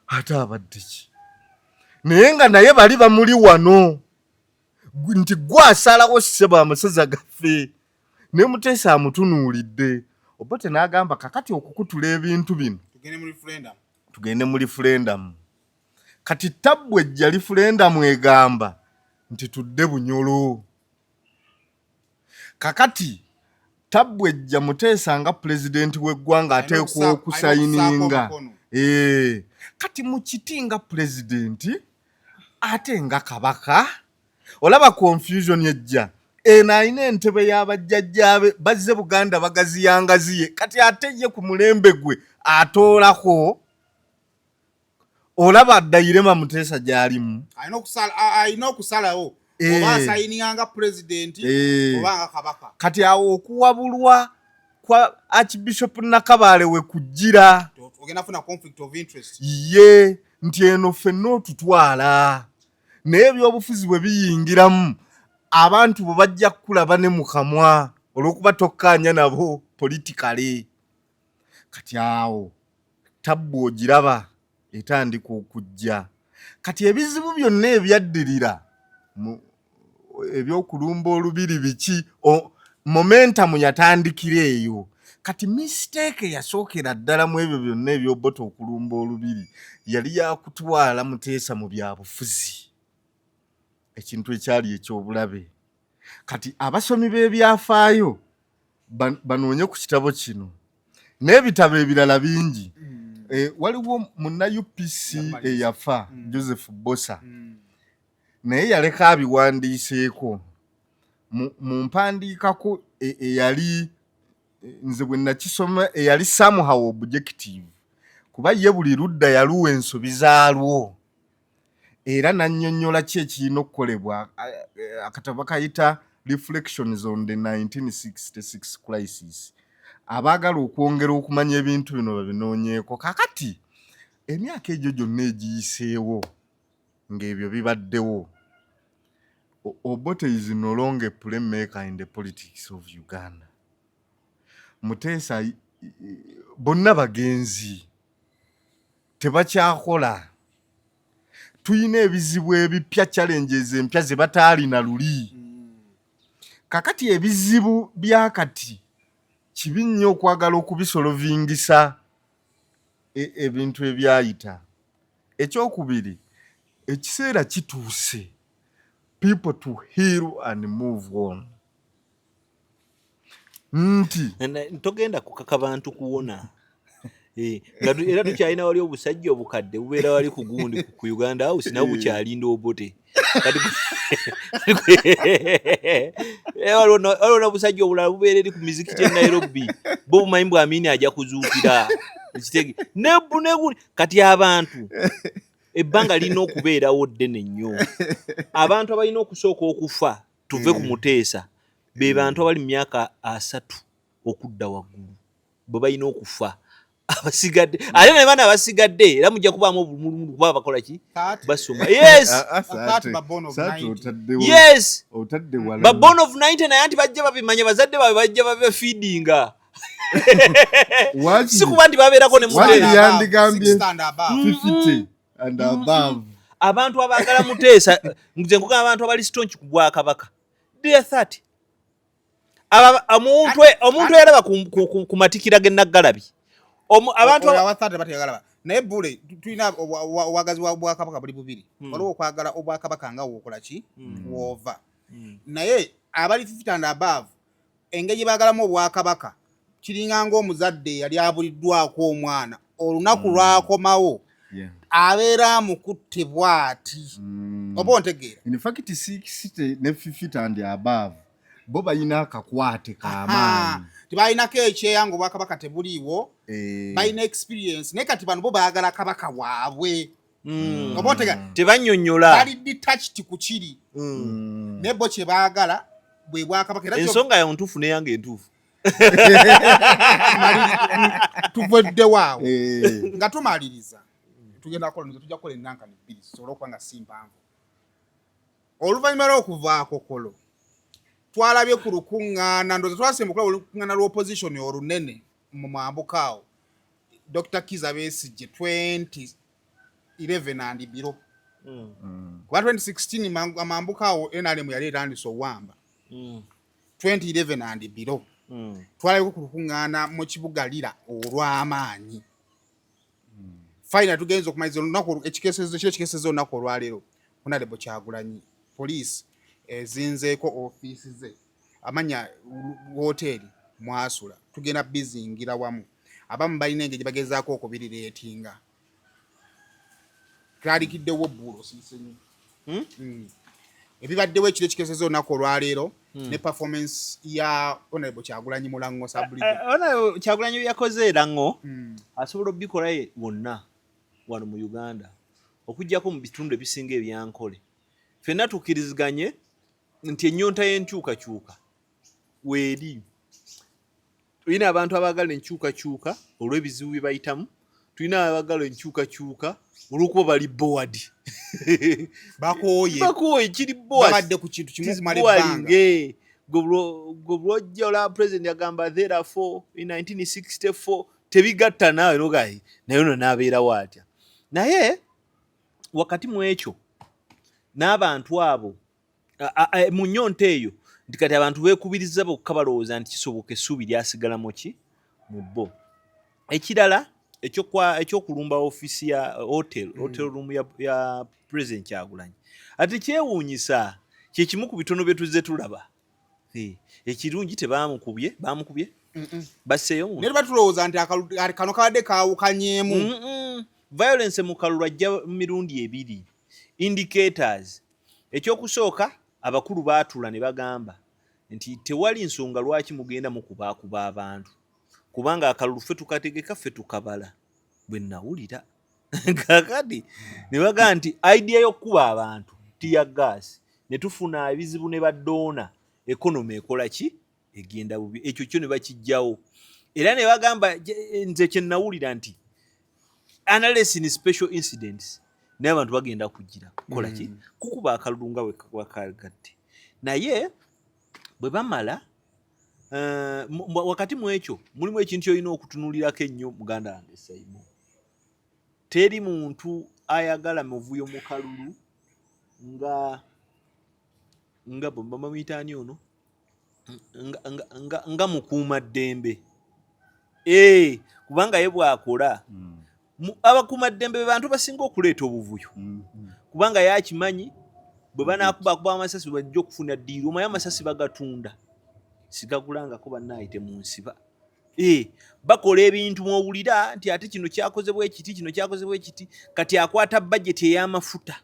ate abadde ki, naye nga naye bali bamuli wano nti gwe asalawo, ssebo, amasaza gaffe. Ne Muteesa amutunuulidde. Obote n'agamba, kakati okukutula ebintu bino tugende mu referendum. Kati tabbu ejja, referendum egamba nti tudde Bunyolo. Kakati tabbu ejja, Muteesa nga pulezidenti w'eggwanga ateekwa okusayininga. Kati mu kiti nga pulezidenti ate nga kabaka, olaba confusion ejja eno. Alina entebe y'abajjajjaabe, bazze Buganda bagaziyangaziye. Kati ate ye ku mulembe gwe atoolako, olaba dilemma Muteesa gy'alimu. Alina okusalawo oba asayininga nga pulezidenti oba nga kabaka. Kati awo okuwabulwa kwa Archbishop Nakabaale we kujjira. Ogenda funa conflict of interest. Ye nti eno ffenna otutwala, naye ebyobufuzi bwe biyingiramu, abantu bwe bajja kukulaba ne mu kamwa olw'okuba tokkaanya nabo politically. Kati awo tabbu ogiraba etandika okujja. Kati ebizibu byonna ebyaddirira ebyokulumba olubiri biki, momentum yatandikira eyo. Kati mistake yasookera ddala mu ebyo byonna ebyobota okulumba olubiri yali yakutwala Muteesa mu byabufuzi, ekintu ekyali ekyobulabe. Kati abasomi b'ebyafaayo banoonye ku kitabo kino n'ebitabo ebirala bingi. Waliwo munna UPC eyafa, Joseph Bosa, naye yaleka abiwandiiseeko mu mpandiikako eyali nze bwe nakisoma eyali somehow objective, kuba ye buli ludda yaluwa ensobi zaalwo era nannyonnyola ki ekirina okukolebwa. Akatabo bakayita Reflections on the 1966 Crisis. Abaagala okwongera okumanya ebintu bino babinoonyeeko. Kakati emyaka egyo gyonna egiyiseewo ng'ebyo bibaddewo, Obote is no longer a playmaker in the politics of Uganda. Muteesa bonna bagenzi, tebakyakola. Tuyina ebizibu ebipya, challenges empya ze bataalina luli. Kakati ebizibu byakati kibi nnyo okwagala okubisolvingisa ebintu ebyayita. Ekyokubiri, ekiseera kituuse people to heal and move on, nti Togenda kukaka bantu kuwona. Era tukyalina wali obusajja obukadde bubeera wali ku gundi ku Uganda House, nabo bukyalinda Obote. Waliwo n'obusajja obulala bubeera eri ku mizikiti e Nairobi, bo bumanyi bwa Amini ajja kuzuukira. Ekitege nebu. Kati abantu ebbanga lirina okubeerawo ddene nnyo. Abantu abalina okusooka okufa tuve ku Muteesa be bantu abali mu myaka 30 okudda waggulu, bwe balina okufa. Abasigadde ate ne baana abasigadde era mujja kubaamu obulumulumu, kuba bakola ki? Basoma. Yes. Yes, ba born of 90, naye anti bajja babimanya, bazadde baabwe bajja babafeedinga, si kuba nti babeerako ne Muteesa. Yandigambye 50 and above. Abantu abaagala Muteesa, nze nkugamba, abantu abali staunch ku bwakabaka, they are 30. Omuntu eyalaba ku matikira g'enaggalabi abantu naye bule tulina obwagazi bwakabaka buli bubiri hmm. Waliwo okwagala obwakabaka nga wokola ki hmm. Wova hmm. Naye abali 50 and above engeri gye baagalamu obwakabaka kiringa ng'omuzadde yali abuliddwako omwana olunaku lwakomawo abeera amukutte bw'ati oba ontegeera. In fact 60 ne 50 and above bo balina akakwate kamaanyi. Tebalinako ekyeya nga obwakabaka tebuliiwo eh. Balina experience naye kati bano bo baagala kabaka waabwe oba otega Tebanyonyola. Bali detached ku kiri naye bo kye baagala bwe bwakabaka era Ensonga yawe ntuufu neyange entuufu. Tuveddewo awo Eh. Nga tumaliriza tugenda kukola tujja kukola enankani bbiri zisobole okuba nga si mpanvu. Oluvannyuma lw'okuvaako kolo twalabye ku lukuŋŋaana ndowooza twasemba okulaba olukuŋŋaana lw'opposition olunene mu mwambuka awo Dr Kiza Besigye 2011 and below kuba 2016 amambuka awo NRM yali etandise owamba. 2011 and below twalabye ku lukuŋŋaana mu kibuga Lira olw'amaanyi. Finally tugenza okumaliza olunaku ekikesezo kiro ekikesezo olunaku olwaleero Honorable Kyagulanyi police ezinzeeko ofiisi ze amanya woteeri mwasula tugenda bizingira wamu abamu balina engeri gye bagezaako okubirireetinga twalikiddewo bbuulo osiisenyo Ebibaddewo ekiro ekikeseza olunaku olwaleero ne performance ya Honorable Kyagulanyi Mulango Sabulijo. Eh, Honorable Kyagulanyi bye yakoze erango asobola obikola ye wonna wano mu Uganda okuggyako mu bitundu ebisinga ebyankole. Ffenna tukkiriziganye nti ennyonta y'enkyukakyuka weeri. Tulina abantu abaagala enkyukakyuka olw'ebizibu bye bayitamu, tulina abaagala enkyukakyuka olw'okuba bali bored. Bakooye. Bakooye, kiri bored. Babadde ku kintu kimu okumala ebbanga. Gwe lwojja olaba president agamba therefore in 1964 tebigatta naawe nogayi naye ono n'abeerawo atya. Naye wakati mu ekyo n'abantu abo mu nnyonta eyo nti kati abantu beekubiriza bokka balowooza nti kisoboka essuubi lyasigala mu ki mu bo. Ekirala ekyokulumba ofiisi ya hotel hotel room ya President Kyagulanyi ate kyewuunyisa kye kimu ku bitono bye tuzze tulaba. Ekirungi tebamukubye bamukubye basseeyo naye tuba tulowooza nti kano kabadde kaawukanyeemu. Violence mu kalulu ajja mirundi ebiri indicators. Ekyokusooka abakulu baatuula ne bagamba nti tewali nsonga lwaki mugenda mukubaakuba abantu kubanga akalulu ffe tukategeka ffe tukabala bwe nawulira kakati ne bagamba nti idea y'okukuba abantu tear gas ne tufuna ebizibu ne badoona economy ekola ki egenda bubi ekyo kyo ne bakijjawo era ne bagamba nze kye nawulira nti unless in special incidents naye abantu bagenda kugira kukola ki kukuba akalulu nga bwe naye bwe bamala wakati mu ekyo mulimu ekintu kyolina okutunulirako ennyo muganda wange Saimo. Teri muntu ayagala muvuyo mu kalulu nga nga bamuyita ani ono nga mukuuma ddembe kubanga ye bw'akola abakuuma ddembe be bantu basinga okuleeta obuvuyo kubanga yakimanyi bwe banaakubakuba amasasi bajja okufuna ddiiru omanyi amasasi bagatunda sigagulangako bannaayite mu nsiba bakola ebintu mwowulira nti ate kino kyakozebwa ekiti kino kyakozebwa ekiti kati akwata bajeti ey'amafuta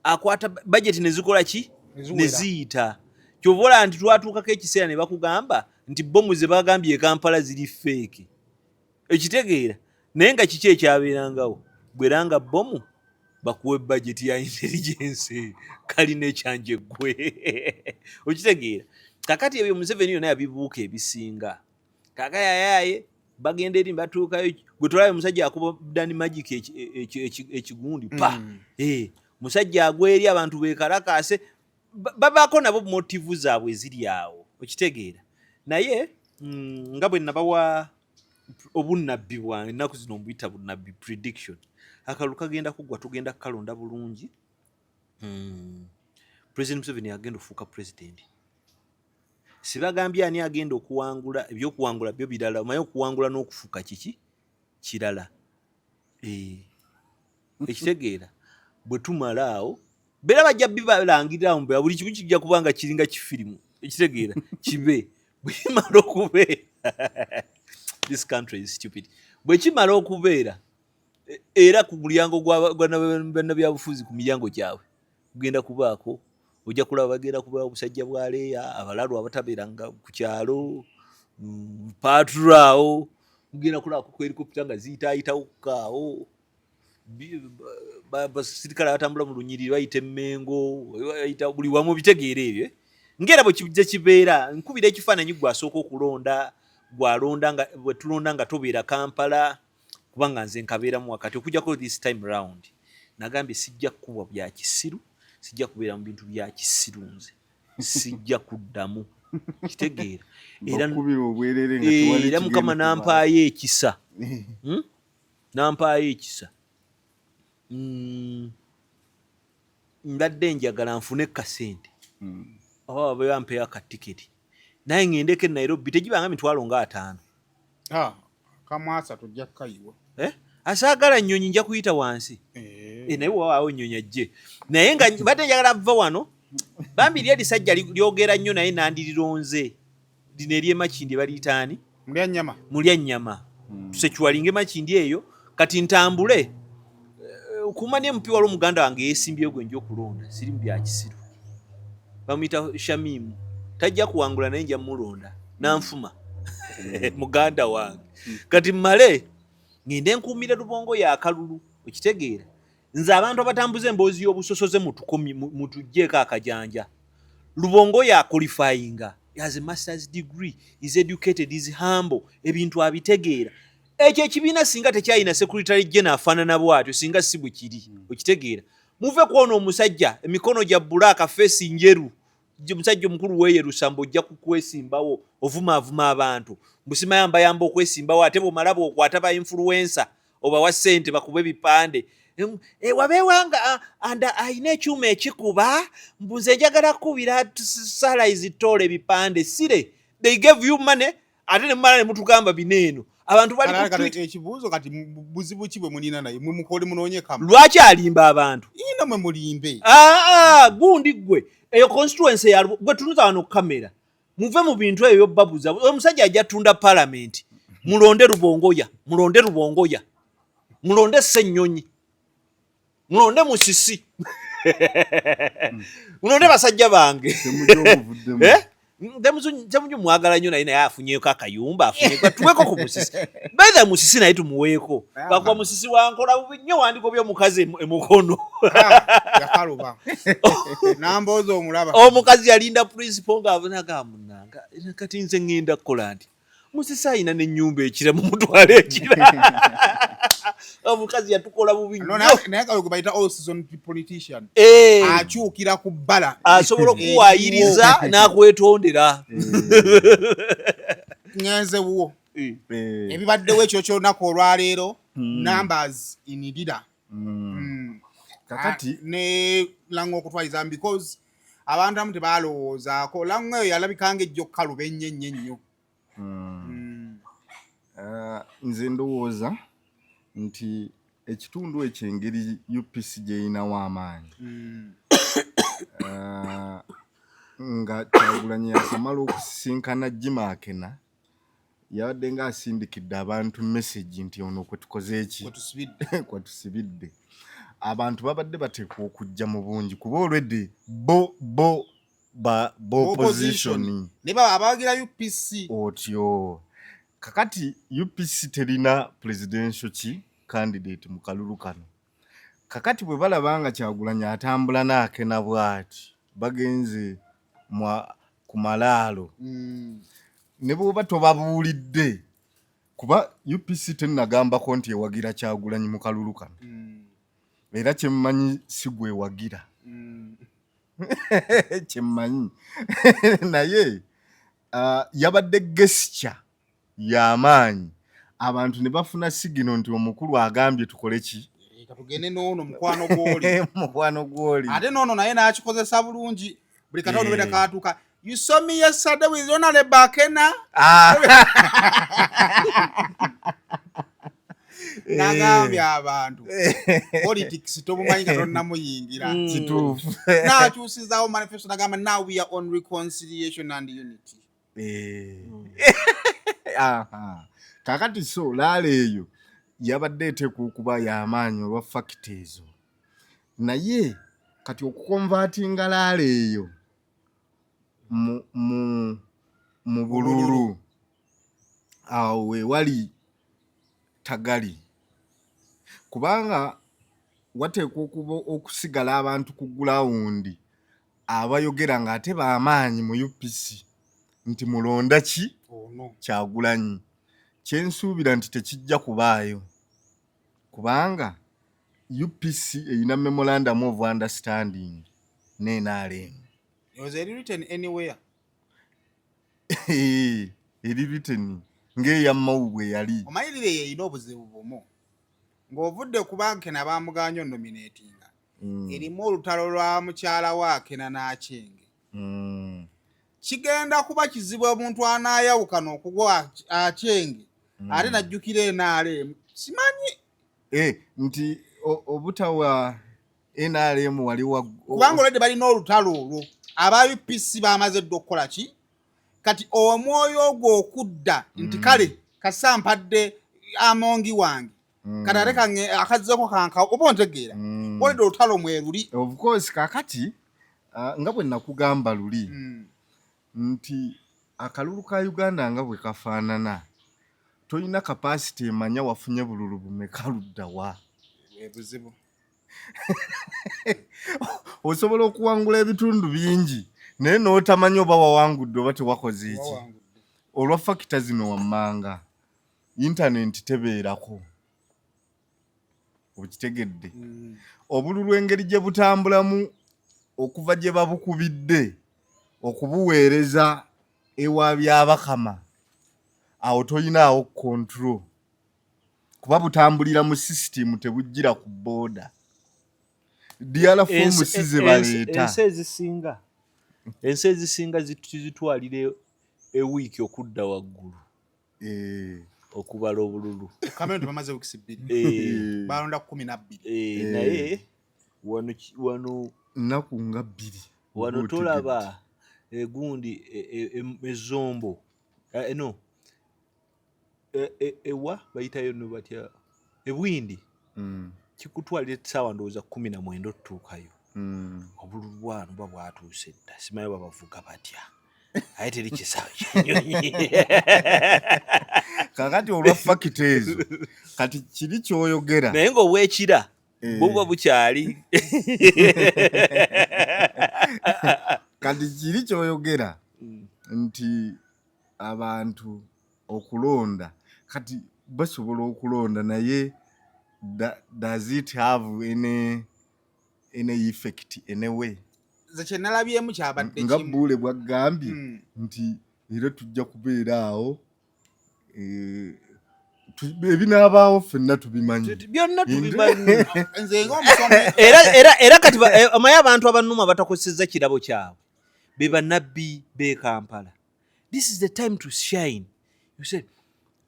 akwata bajeti ne zikola ki ne ziyita kyova olaba nti twatuukako ekiseera ne bakugamba nti bomu ze bagambye e Kampala ziri fake ekitegeera naye nga kiki ekyabeerangawo bwera nga bomu bakuwe bajeti ya intelligence kalina ekyanje ggwe okitegeera. Kakati ebyo Museveni yonna yabibuuka ebisinga kakayayaye bagenda eri batuukayo gwe tolaba omusajja akuba dani magic ekigundi pa musajja agwa eri abantu bekalakaase babaako nabo motivu zaabwe eziri awo okitegeera. Naye nga bwe nabawa obunnabbi bwange ennaku zino mbuyita bunnabbi prediction akalulu kagenda kuggwa tugenda kukalonda bulungi. President Museveni agenda ofuuka president. Sibagambye ani agenda okuwangula, ebyokuwangula byo birala, omanyi okuwangula n'okufuka kiki kirala. Eh, ekitegeera bwe tumala awo beera bajja bibalangirira awo buli kimu kijja kuba nga kiringa kifirimu, ekitegeera kibe bwe kimala okubeera this country is stupid, bwe kimala okubeera era ku mulyango gwa bannabyabufuzi, ku miryango gyabwe kugenda kubaako, ojja kulaba bagenda kuba obusajja bwa leeya abalalu abatabeeranga ku kyalo patrol awo mugenda kulaba ku helicopter nga ziyitaayitawo kaawo, basirikale abatambula mu lunyiriri bayita emmengo, bayita buli wamu, bitegeera ebyo, eh? Ngera bwe kijja kibeera, nkubira ekifaananyi gwe asooka okulonda, gwalonda nga bwe tulonda nga tobeera Kampala, kubanga nze nkabeeramu wakati. Okujjako this time round nagambye sijja kukubwa bya kisiru, sijja kubeera mu bintu bya kisiru, nze sijja kuddamu, kitegeera? Era Bakubira obwerere nga tewali era Mukama kigenda nampaayo ekisa, Nampaayo ekisa. Mbadde njagala nfune kasente oba babe bampeyo akatiketi naye ŋŋendeko e Nairobi, tegibanga mitwalo nga 50. Ah, kamwasa tujja kukayiwa. Eh? Asaagala nnyonyi, nja kuyita wansi. Eh. Eh, naye wawaawo ennyonyi ajje, naye nga mbadde njagala va wano bambi ly erisajja lyogera nnyo, naye nandirironze lino ery'emakindi baliyitaani? Mulya nyama. Mulya nnyama. Tusecuwalinge Makindi eyo kati ntambule. Eh, kumanya MP wali omuganda wange yeesimbyeyo gwe nja okulonda, siri mu bya kisiru, bamuyita Shamimu, tajja kuwangula naye nja mulonda nanfuma muganda wange. Kati mmale ngende nkuumire Lubongo yakalulu, okitegeera? Nze abantu abatambuza emboozi y'obusosoze mutukomi mutugjeeko akajanja. Lubongo ya qualifyinga, has a master's degree, is educated, is humble, ebintu abitegeera. Ekyo ekibiina singa tekyalina secretary general afaanana bwatyo, singa si bwe kiri, okitegeera? Muve kwona omusajja emikono gya black, face njeru, omusajja omukulu weeyerusa mbu ojja kukwesimbawo, ovumaavuma abantu mbusimayambayamba okwesimbawo, ate bwomala bwokwata ba influencer obawa ssente bakuba ebipande. Wabeewanga anda ayina ekyuma ekikuba, mbu nze njagala kukubira Salaizi toola ebipande sire. They gave you money, ate ne mumala ne mutugamba bino eno abantu bali ku Twitter. Ekibuuzo kati, buzibu ki bwe mulina naye? Mwe mukole munoonye kamu. Lwaki alimba abantu? Ina mwe mulimbe. Ah, ah, gundi gwe eyo constituency ya gwe tunuza wano kamera, muve mu bintu ebyo byobabuza. Omusajja ajja tunda parliament. Mulonde Rubongoya, mulonde Rubongoya, mulonde Ssennyonyi, mulonde Musisi, mulonde basajja bange. Semujju omuvuddemu. Eh? Temuju mwagala nnyo, naye naye afunyeeko akayumba, afunyeeko, tuweeko ku Musisi. Baitha Musisi naye tumuweeko, bakuba Musisi wankola bubi nnyo, wandigobye omukazi emukono. Yakaluba namboozi omulaba. Omukazi yalinda principal ngaavunaga munanga, kati nze ŋŋenda kukola nti Musisi ayina n'ennyumba ekira, mumutwale ekira. Omukazi yatukola bubi No, nnyo. Naye kawe gwe bayita all season politician. Eh, akyukira ku bbala. Asobola okuwaayiriza n'akwetondera. Ngenze wuwo. Eh, ebibaddewo ekyo kyolunaku olwaleero, numbers inirira. Kakati Ah, ne langa okutwaliza because abantu abamu tebalowoozaako langa eyo yalabikanga ejjo kaluba ennyo ennyo ennyo. Ah, nze ndowooza nti ekitundu ekyo engeri UPC gyeyinawo amaanyi, ah, nga Kyagulanyi yakamala okusisinkana Jimakena, yabadde nga asindikidde abantu message nti ono kwe tukoze eki kwetusibidde. Kwetusibidde abantu babadde bateekwa okujja mu bungi kuba already bo ba bo opposition. Ne baba abawagira UPC. Otyo kakati UPC terina presidential ki candidate mu kalulu kano. Kakati bwe balaba nga Kyagulanyi atambula naakena bwati, bagenze ku malaalo ne bw'oba tobabuulidde, kuba UPC tennagambako nti ewagira Kyagulanyi mu kalulu kano. Era kyemmanyi si gwewagira, kyemmanyi naye yabadde gesture y'amaanyi, abantu ne bafuna signal nti omukulu agambye tukole ki? Eh, katugende noono mukwano gwoli. Mukwano gwoli. Ate noono naye n'akikozesa bulungi, buli katono beda katuuka. You saw me yesterday with Honorable Akena. Ah. Nagambye abantu politics tomumanyi nga tonnamuyingira. Kituufu. N'akyusizaawo manifesto nagamba now we are on reconciliation and unity. Aha. Kakati so laala eyo yabadde eteekwa okuba y'amaanyi olwa factor ezo, naye kati okuconvertinga laala eyo mu bululu awo wewali tagali, kubanga wateekwa okuba okusigala abantu ku ground abayogera ng'ate b'amaanyi mu UPC nti mulonda ki ono Kyagulanyi. Kyensuubira nti tekijja kubaayo, kubanga UPC erina memorandum of understanding ne NRM. Was it written anywhere? Eri written ng'eya Mao bwe yali. Omanyirire yeyina obuzibu bumu ng'ovudde ku Akena bamuganye onominatinga, erimu olutalo lwa mukyala wa Akena n'Akyenge. Kigenda kuba kizibu omuntu anaayawukana okugwa Akyenge ate najjukira NRM, simanyi. Nti obutawa NRM wali wa Kubanga olwedde balina olutalo olwo, aba UPC bamaze dda okukola ki, kati omwoyo ogwo okudda nti kale kasa mpadde Amongi wange, kati ate kange akazzeko kanka, oba ontegeera? Olwedde olutalo mweruli. Of course. Kakati nga bwe nakugamba luli nti akalulu ka Uganda nga bwe kafaanana, tolina capacity emanya wafunye bululu bumeka luddawa. Ebuzibu. Osobola okuwangula ebitundu bingi naye n'otamanya oba wawangudde oba tewakoze eki, Wawangudde. Olwa factor zino wammanga, internet tebeerako, okitegedde? Obululu engeri gye butambulamu okuva gye babukubidde okubuweereza ewa Byabakama, awo toyinaawo control, kuba butambulira mu sisitimu, tebujjira ku booda. DR form si ze baleeta. Ensi ezisinga zitwalira ewiiki okudda waggulu okubala obululu. Cameroon tebamaze wiikisi 2. Balonda 12. Naye wano wano Nnaku nga 2. Wano Oba tolaba egundi ezombo, no, ewa bayitayo no batya ebwindi, kikutwalira essaawa ndowooza 19 otutuukayo. Obululu bwano buba bwatuuse dda, simanyi babavuga batya, aye teri kisaawe kyanyonyi. Kakati olwa factor ezo, kati kiri kyoyogera Naye ng'obwekira buba bukyali. Kati kiri kyoyogera nti abantu okulonda, kati basobola okulonda, naye does it have any effect anyway? Nze kye nalabyemu kyabadde Nga kimu. Buule bwagambye nti era tujja kubeera awo, ebinaabaawo ffenna tubimanyi. Byonna tubimanyi. Nze ng'omusomi Era kati omanyi abantu abanuma batakozesezza kirabo kyabwe be bannabbi b'e Kampala. This is the time to shine. You say,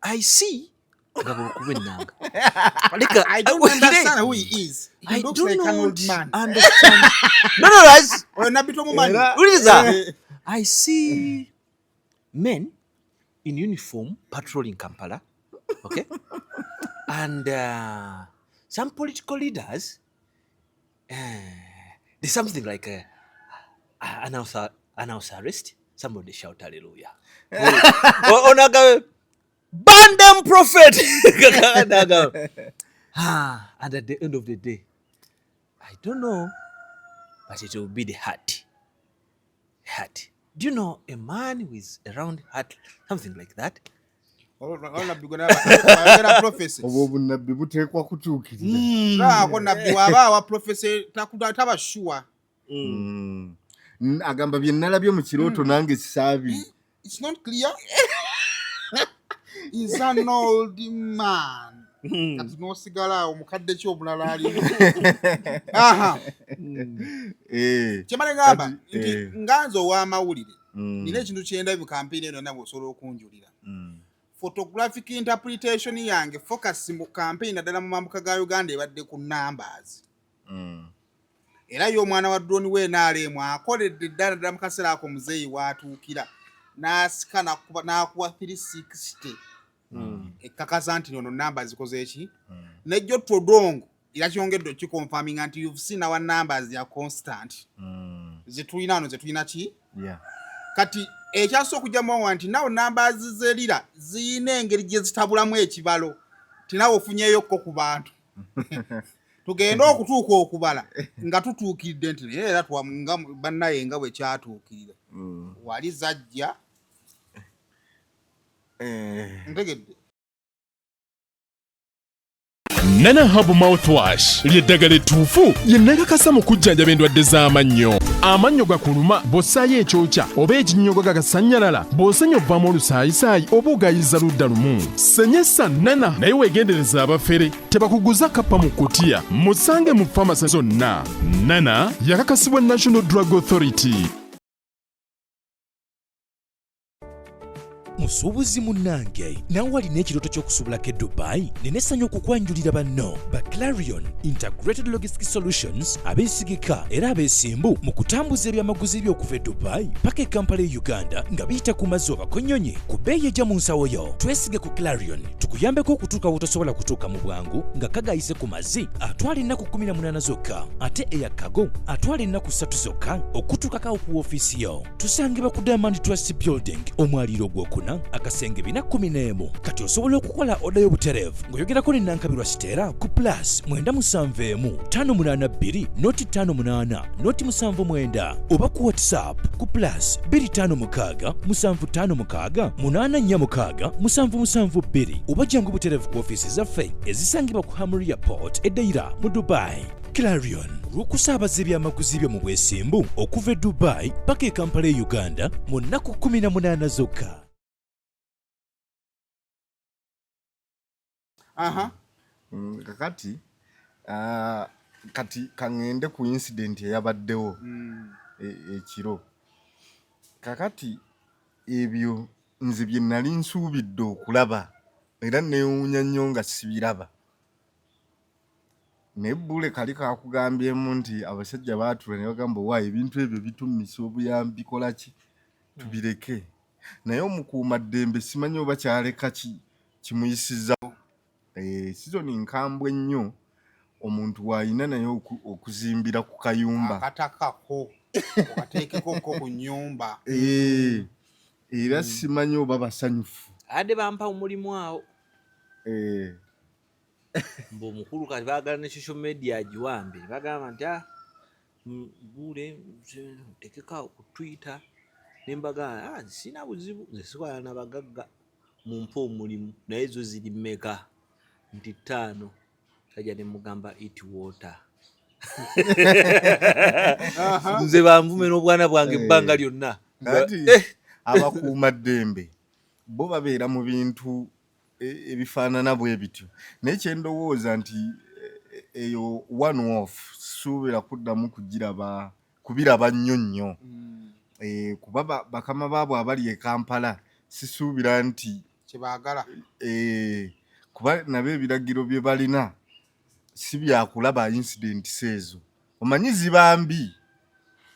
I see nga bwekuba ennanga. Leka, I don't understand who he is. He I looks do like an old not man. understand. No, Oyo nabbi tomumanyi. Wuliriza. I see men in uniform patrolling Kampala, okay? And some political leaders, there's something like announce arrest, somebody shout hallelujah. Onaga, ban them prophet! Naga, ah, and at the end of the day, I don't know, but it will be the heart. Heart. Do you know a man with a round heart, something like that? Olwo nabbi gwe ayogera prophecy. Obwo obunnabbi buteekwa kutuukirira. Ako nabbi waba awa prophecy taba sure. Agamba bye nalabye mu kirooto nange saabi. It's not clear. He's an old man. Kati n'osigala awo mukadde ki omulala alimu. Aha. Kyemale ngamba Kati, nti nga nze ow'amawulire. Nina ekintu kyendabye mu kampeyini eno yonna, bw'osobola okunjulira. Photographic interpretation yange, focus mu campaign naddala mu mambuka ga Uganda ebadde ku numbers. Era ye omwana wa drone we NRM akoledde ddala ddala mu kaseera ako muzeeyi waatuukira n'asika n'akuwa 360 ekkakasa nti ono namba zikoze eki. Nejjo Todwong era kyongedde okiconfirminga nti you've seen our numbers ya constant zetulina wano, zetulina ki. Kati ekyasoose okujjamu wa nti nawo numbers zerira ziyina engeri gye zitabulamu ekibalo, ti nawe ofunyeyokko ku bantu tugende okutuuka okubala nga tutuukiridde nti naye era nga bannaye nga bwe kyatuukirira wali zajja. Ntegedde. Nana Herbal Mouthwash ly'eddagala ettuufu lye nakakasa mu kujjanjaba endwadde z'amannyo. Amannyo gakuluma, bw'ossaayo ekyokya oba ekinnyogo gagasannyalala, bw'osenya ovaamu olusaayisaayi oba ogayiza ludda lumu. Senyesa Nana, naye weegendereza abafere tebakuguza kappa mu kutiya. Musange mu famasi zonna. Nana yakakasibwa National Drug Authority. Musuubuzi munnange, naawe alina ekirooto ky'okusuubulako e Dubai, nina essanyu okukwanjulira banno ba Clarion Integrated Logistic Solutions, abeesigika era abeesimbu mu kutambuza ebyamaguzi byo okuva e Dubai paka e Kampala e Uganda nga biyita ku mazzi oba ku nnyonyi ku bbeeyi ejja mu nsawo yo. Twesige ku Clarion tukuyambeko okutuuka w'otosobola kutuuka mu bwangu nga kagayise ku mazzi atwala ennaku 18 zokka, ate eya cargo atwala ennaku 3 zokka okutuukako ku woofiisi yo. Tusangibwa ku Diamond Trust Building, omwaliiro ogwokuna, akasenge 411. Kati osobola okukola oda y'obutereevu ng'oyogerako ne Nankabirwa Siteera ku +971 582 058 079 oba ku WhatsApp ku +256 756 846 772, oba jangu butereevu ku ofiisi zaffe ezisangibwa ku Hamriya Port e Deira mu Dubai. Clarion, olw'okusaabaza ebyamaguzi byo mu bwesimbu okuva e Dubai paka e Kampala e Uganda mu nnaku 18 zokka. Kakati kati kaŋŋende ku incident eyabaddewo ekiro. Kakati ebyo nze bye nali nsuubidde okulaba, era neewuunya nnyo nga sibiraba. Naye Bule kali kakugambyemu nti abasajja baatula ne bagamba, "Owaayo, ebintu ebyo bitummisa obuyambi, bikola ki, tubireke." Naye omukuumaddembe simanyi oba kyaleka ki kimuyisiza. Sizoni nkambwe nnyo, omuntu waayina naye okuzimbira ku kayumba. Akatakako okateekeko ku nnyumba. Era simanyi oba basanyufu. Adde bampa omulimu awo. Mbu omukulu kati baagala ne social media agiwambe, bagamba nti, "Ah, Bule tekeka ku Twitter." Ne mbagamba, "Ah, sina buzibu, nze sikwala na bagagga, mumpe omulimu." Naye zo ziri mmeka? Nti 5. Sajja ne mugamba, "Eat water." Nze banvume n'obwana bwange ebbanga lyonna. Kati abakuumaddembe bo babeera mu bintu ebifaanana bwe bityo, naye kyendowooza nti eyo one off, suubira kuddamu kugiraba kubiraba nnyo nnyo. Kuba bakama baabwe abali e Kampala sisuubira nti kyebaagala. Kuba nabo ebiragiro bye balina si byakulaba incidents ezo, omanyi ziba mbi,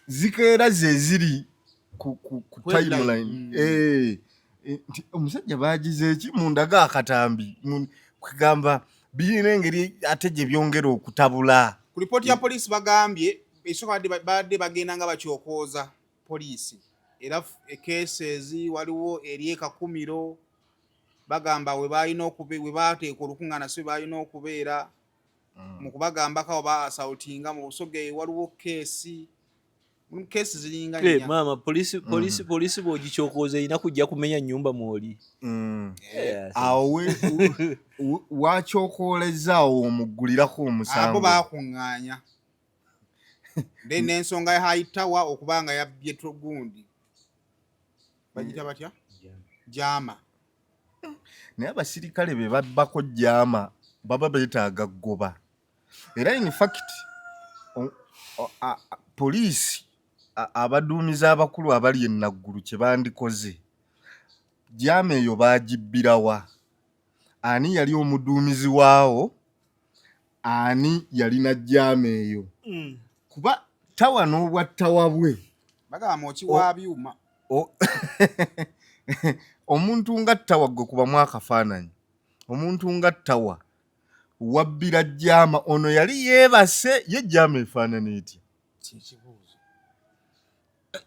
zikeera ze ziri ku timeline. Nti omusajja bagize eki mundaga akatambi kugamba birina engeri ate gye byongera okutabula. Ku lipooti ya poliisi bagambye esooka badde bagenda nga bakyokooza poliisi, era cases waliwo eri ekakumiro, bagamba we balina we bateeka olukuŋŋaana si we balina okubeera mu kubagambako awo ba assaultinga mu Busoga, eyo waliwo keesi, mulimu keesi ziringa nnya. Maama polisi, polisi, polisi bw'ogikyokooza erina kujja kumenya nnyumba mwoli. Awo wakyokooleza awo omuggulirako abo omusango. Bakuŋŋaanya then n'ensonga ya high tower okuba nga yabbye gundi bagita batya, jama. Naye abasirikale be babbako jama baba beetaaga ggoba, era in fact poliisi. Abaduumizi abakulu abali e Naggulu kye bandikoze, jammer eyo baagibbirawa? Ani yali omuduumizi waawo? Ani yalina jammer eyo? Kuba tawa n'obwattawa bwe. Bagamba mwoki wa byuma. Omuntu nga Tawa, gwe kubamu akafaananyi, omuntu nga Tawa wabbira jammer, ono yali yeebase ye. Jammer efaanana etya? Kyekibuuzo.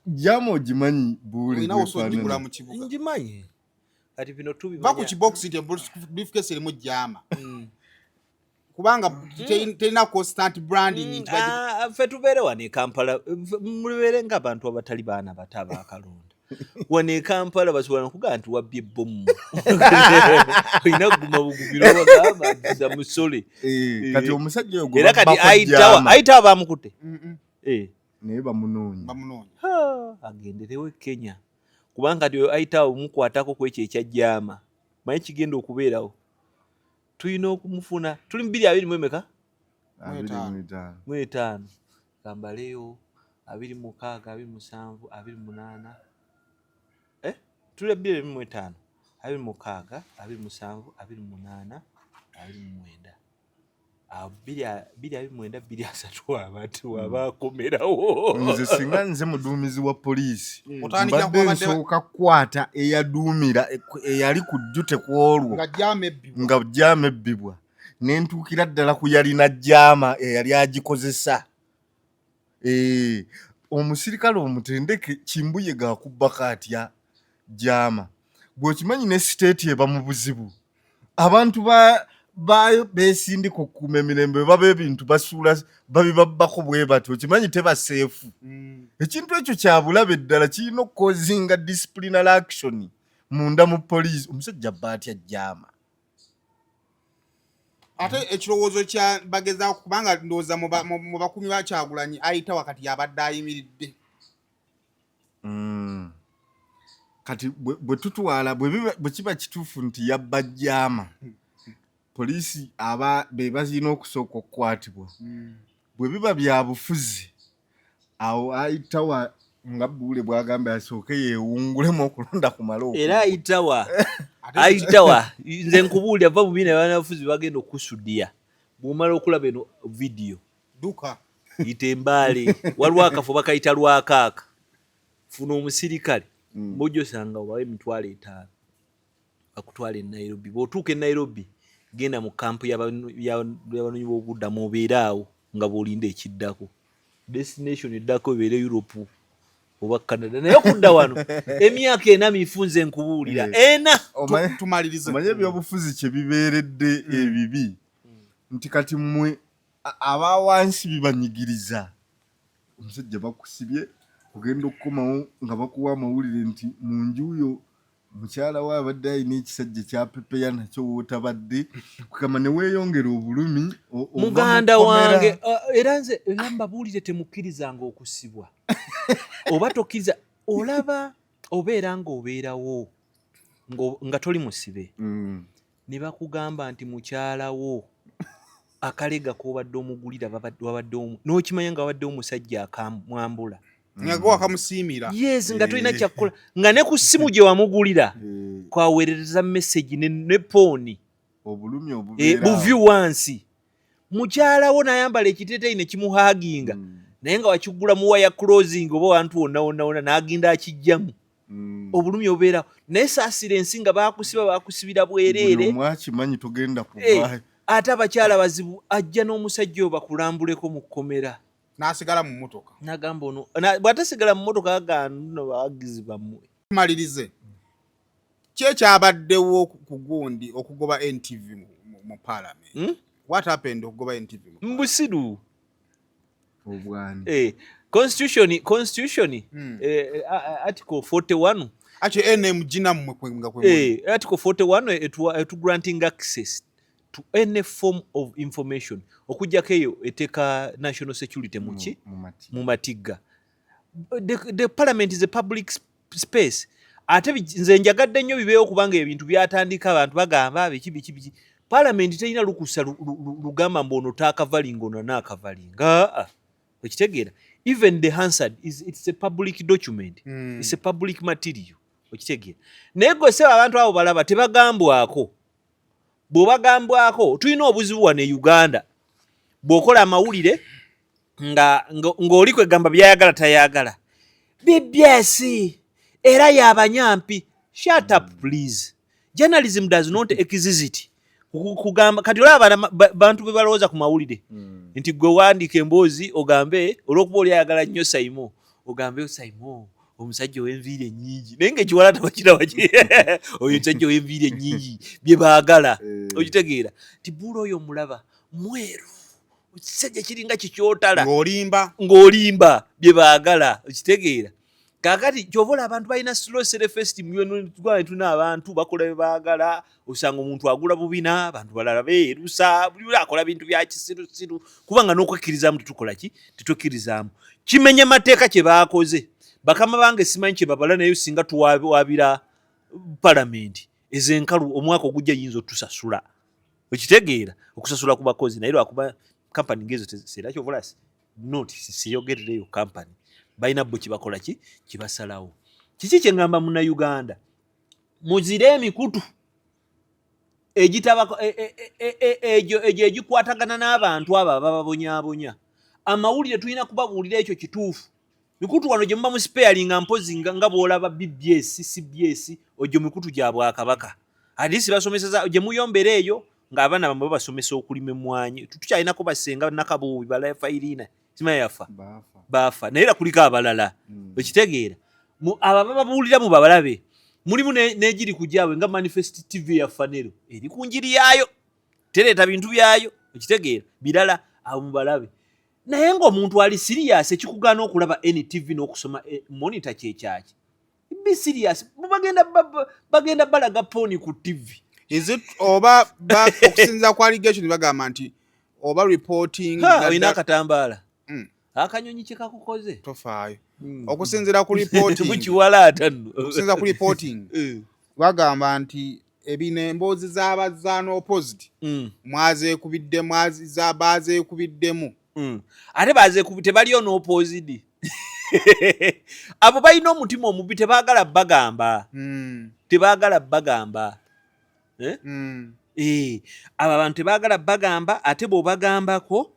Jammer ogimanyi buule? Olina osobola ogigula bwefaanana? Mu kibuga. Ngimanyi, kati bino Va ku tubimanya. kibokisi nti briefcase erimu jammer, kubanga terina constant branding nti Ah, ffe tubeere wano e Kampala, mubeere ng'abantu abatali baana bato abakalonda wano e Kampala basobola nokugamba nti wabbye ebbomu, olina kuguma bugumiro, bagamba nti musole. Eh, kati omusajja oyo gwe Era kati babbako ayitawa jammer, ayitawa bamukutte. Eh. Naye bamunoonya. Bamunoonya. Ha, agenderewo e Kenya, kubanga kati oyo ayitawo mukwatako ku ekyo ekya jammer, manyi kigenda okubeerawo, tulina okumufuna. Tuli mu bbiri abiri mu emeka? 25. 5. Gambaleyo 26, 27, 28. Eh? Tuli 2025, 26, 27, 28, 29, awo 2029, 2030 abantu abakomerawo. Nze singa nze muduumizi wa poliisi, Otandikira mbadde ku nsooka kukwata eyaduumira, eyali ku duty ku olwo nga jammer ebbibwa. Nga jammer ebbibwa, nentuukira ddala ku yalina jammer eyali agikozesa. Eh, omusirikale omutendeke Kimbuye gakubbako atya jammer? Gweokimanyi ne state eba mu buzibu, abantu baayo beesindika okukuuma emirembe, bwe baba ebintu basuula babibabbako bwe batyo, okimanyi teba safe. Ekintu ekyo kya bulabe ddala, kirina okucausinga disciplinary action munda mu poliisi. Omusajja bba atya jammer? Ate ekirowoozo kya bagezaako, kubanga ndowooza mu bakuumi ba Kyagulanyi ayita wakati yabadde ayimiridde. Kati bwe tutwala bwe kiba kituufu nti yabba jammer, poliisi aba be balina okusooka okukwatibwa. Bwe biba bya bufuzi, awo ayitawa nga Buule bwagamba asooke yeewungulemu okulonda kumale Era okuggwa. Ayitawa, ayitawa, nze nkubuulira, va mu bina banafuzi bagenda okusudiya. Bw'omala okulaba eno vidiyo, duka. Yita embaale, waliwo akafo bakayita Lwakaaka, funa omusirikale mujja osanga obawo 50,000 bakutwala e Nairobi. Bw'otuuka e Nairobi, genda mu kampu y'abanoonyi b'obuddamu, obeere awo nga bw'olinda ekiddako, destination eddako ebeere Europe oba Canada. Naye okudda wano emyaka 4 mifunze, nkubuulira, 4. Tumalirize. Omanye ebyobufuzi kye bibeeredde ebibi nti kati mmwe aba wansi bibanyigiriza. Omusajja bakusibye, ogenda okukomawo nga bakuwa amawulire nti mu nju yo mukyala we abadde alina ekisajja kyapepeya nakyo wootabadde, kugamba ne weeyongera obulumi ova mu Muganda kkomera. wange, era nze era mbabuulire, temukkirizanga okusibwa oba tokkiriza. Olaba obeera ng'obeerawo nga toli musibe, ne bakugamba nti mukyala wo akalega k'obadde omugulira wabadde n'okimanya nga wabaddewo omusajja akamwambula. Nga gwe wakamusiimira. Yes, nga tolina kyakkola, nga ne ku ssimu gye wamugulira kwaweerereza message ne pooni. Obulumi Eh, obubeera buvi wansi, mukyala wo n'ayambala ekiteeteeyi ne kimuhaginga, naye nga wakigula mu waya closing oba wantu wonna wonna wonna n'agenda akijjamu. Obulumi obubeerawo, naye saasira ensi nga bakusiba, bakusibira Buli bwereere. omu akimanyi togenda Eh, kuvaayo. Ate abakyala bazibu, ajja n'omusajja oyo bakulambuleko mu kkomera. N'asigala mu mmotoka. Nagamba ono bw'atasigala mu mmotoka agamba bawagizi bammwe. Tumalirize, ki ekyabaddewo ku gundi okugoba NTV mu parliament? Hmm? What happened okugoba NTV mu Mbusiru. Obwani? Eh, constitution eh, article 41. Actually NMG nammwe nga kwe muli. Eh, article 41 etu granting access to any form of information okuggyako eyo eteeka national security muki mu mati. Mu matigga. The parliament is a public space. Ate nze njagadde nnyo bibeewo kubanga ebintu byatandika abantu bagamba biki biki biki. Parliament terina lukusa lugamba mbu ono taakavalinga, ono anaakavalinga. Aa, okitegeera? Even the Hansard is, it's a public document. It's a public material, okitegeera? Naye gwe seba, abantu abo balaba tebagambwako. Bw'obagambwako, tulina obuzibu wano e Uganda. Bw'okola amawulire nga ng'oli kwegamba byayagala tayagala, BBS era yabanyampi. Shut up, please. Journalism does not exist. Kugamba kati olaba bantu be balowooza ku mawulire nti gwe wandiika emboozi ogambe olw'okuba oli ayagala nnyo Saimo, ogambe Saimo omusajja ow'enviiri ennyingi, naye ngaekiwala tabakiraba, oyo omusajja ow'enviiri ennyingi bye baagala. Okitegeera nti buula oyo omulaba mweru, ekisajja kiringa kikyotala. Ng'olimba. Ng'olimba bye baagala, okitegeera? Kaakati kyova olaba abantu balina slow self esteem. Tulina abantu bakola bye baagala. Osanga omuntu agula bubina, abantu balala beerusa, buli akola bintu bya kisirusiru, kubanga n'okwekkirizaamu tetukola ki, tetwekkirizaamu. Kimenya mateeka kye baakoze. Bakama bange simanyi kye babala, naye singa tuwabira palamenti ezenkalu omwaka ogujja yinza otusasula, okitegeera, okusasula ku bakozi. Naye lwakuba kampani ngezo era kyova not siyogerereyo kampani, balina bo kyebakola ki, kibasalawo. Kiki kyeŋŋamba Munnayuganda? Muzire emikutu egitaba egyo egyo egikwatagana n'abantu abo abababonyaabonya. Amawulire tulina kubabuulira ekyo kituufu. Mikutu wano gye muba musipeyalinga mpozi nga bw'olaba BBS, CBS, ogyo mikutu gya bwakabaka. At least basomeseza gye muyombera eyo ng'abaana bamwe babasomesa okulima emmwanyi. Tukyalinako basenga Nakabuubi balafairina, simanyi yafa, baafa, naye era kuliko abalala. Okitegeera? Abo abababuulira mu babalabe mulimu n'egiri ku gyabwe nga Manifest TV ya Fanero, eri ku njiri yaayo, tereeta bintu byayo, okitegeera, birala. Abo mubalabe. Naye ng'omuntu ali serious, ekikugaana okulaba NTV n'okusoma Monitor kyekyaki? Be serious. Bagenda balaga porn ku TV. Is it oba okusinziira ku allegation bagamba nti oba reporting Olina akatambaala. Akanyonyi kye kakukoze. Tofaayo. Okusinziira ku reporting, Mukiwalaata nno. okusinziira ku reporting, bagamba nti ebino emboozi z'abazaana opposite mwazeekubidde, bazeekubiddemu. Ate bazeekubi tebaliyo n'opposite. Abo balina omutima omubi, tebaagala bagamba. Tebaagala bagamba. Eh? Eh, abo abantu tebaagala bagamba. Ate bw'obagambako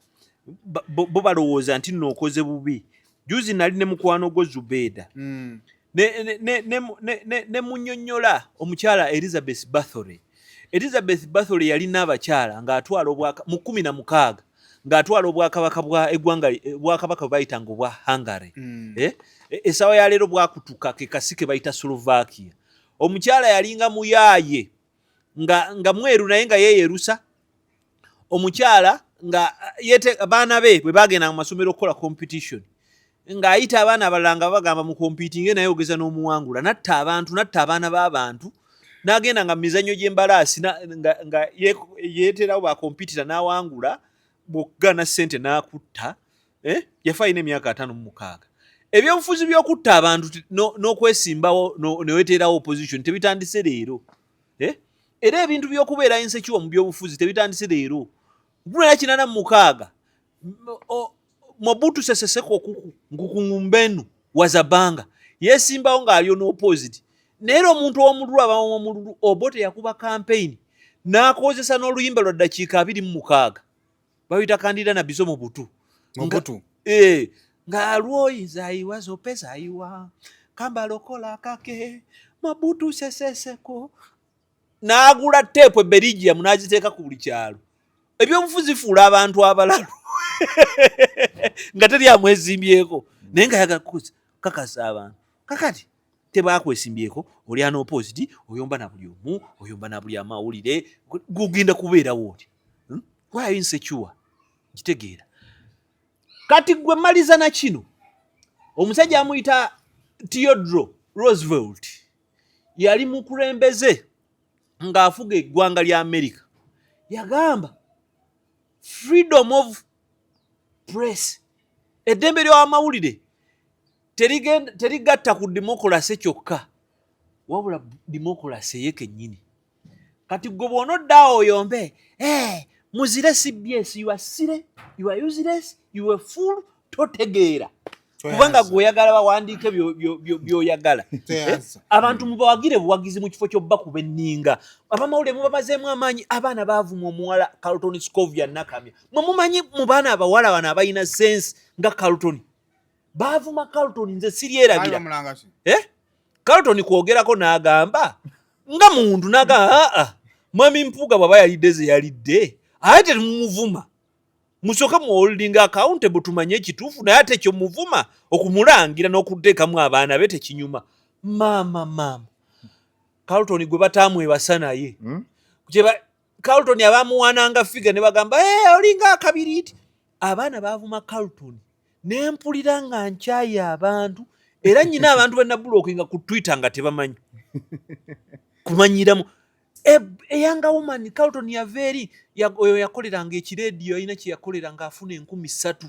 bo balowooza nti nno okoze bubi. Juzi nali ne mukwano gwo Zubeeda ne munnyonnyola omukyala Elizabeth Bathory. Elizabeth Bathory yalina abakyala ng'atwala obwaka mu 16, ng'atwala obwakabaka bwa eggwanga, obwakabaka bwe bayitanga obwa Hungary. Eh? Essaawa ya leero bwakutuka ke kasi ke bayita Slovakia. Omukyala yalinga muyaaye nga mweru, naye nga yeeyerusa. Omukyala nga yete abaana be bwe bagenda mu masomero okukola competition, ng'ayita abaana abalala nga bagamba mu competing naye ogeza n'omuwangula, natta abantu, natta abaana b'abantu, n'agenda nga mu mizannyo gy'embalaasi nga yeeterawo bakompitira n'awangula, bw'okugaana ssente n'akutta. Eh? Yafa alina emyaka 56. Ebyobufuzi by'okutta abantu n'okwesimbawo neweteerawo opposition tebitandise leero. Eh? Era ebintu by'okubeera insecure mu byobufuzi tebitandise leero. 1986, Mobutu Sese Seko Kuku Nkukungumbenu Wazabanga yeesimbawo ng'ali on opposite, naye era omuntu ow'omululu aba ow'omululu. Obote yakuba campaign n'akozesa n'oluyimba lwa ddakiika 26, bayita Kandida na Biso mu butu. Mobutu. Eh, ng'alwoyi zayiwa zope zayiwa kamba lokola kake Mobutu Sese Seko, n'agula teepu e Belgium n'agiteeka ku buli kyalo. Ebyobufuzi bifuula abantu abalalu nga teri amwezimbyeko, naye nga yagala kakasa abantu. Kakati tebakwesimbyeko, oli an opposite, oyomba na buli omu, oyomba na buli amawulire, gugenda kubeerawo oti. Why are you insecure? Nkitegeera. Kati gwe maliza na kino. Omusajja amuyita Theodore Roosevelt yali mukulembeze ng'afuga eggwanga lya America. Yagamba freedom of press, eddembe ly'amawulire terigatta ku demokulasi kyokka, wabula demokulasi ye kennyini. Kati gwe bw'onoddaawo oyombe, hey, muzire CBS, you are silly, you are useless, you are fool, totegeera. Kubanga gwe oyagala bawandiike by'oyagala. Eh? Abantu mubawagire buwagizi mu kifo ky'obbakuba enninga. Abamawulire mubamazeemu amaanyi. Abaana baavuma omuwala Carlton Scovia Nakamya. Mwe mumanyi mu baana abawala bano abalina sense nga Carlton. Baavuma Carlton, nze siryerabira. Eh? Carlton kwogerako n'agamba nga muntu n'agamba aa mwami Mpuuga bw'aba yalidde ze yalidde ate temumuvuma, musooke mu holding accountable tumanye ekituufu, naye ate ekyo muvuma okumulangira n'okuteekamu abaana be tekinyuma. Maama maama Carlton gwe bataamwebasa naye Carlton abamuwananga figure ne bagamba hey, olinga akabiriiti. Abaana baavuma Carlton ne mpulira nga nkyaye abantu, era nyina abantu benablockinga ku Twitter nga tebamanyi kumanyiramu. A young woman Carlton yava eri oyo yakoleranga ekirediyo, alina kye yakolera ng'afuna 3000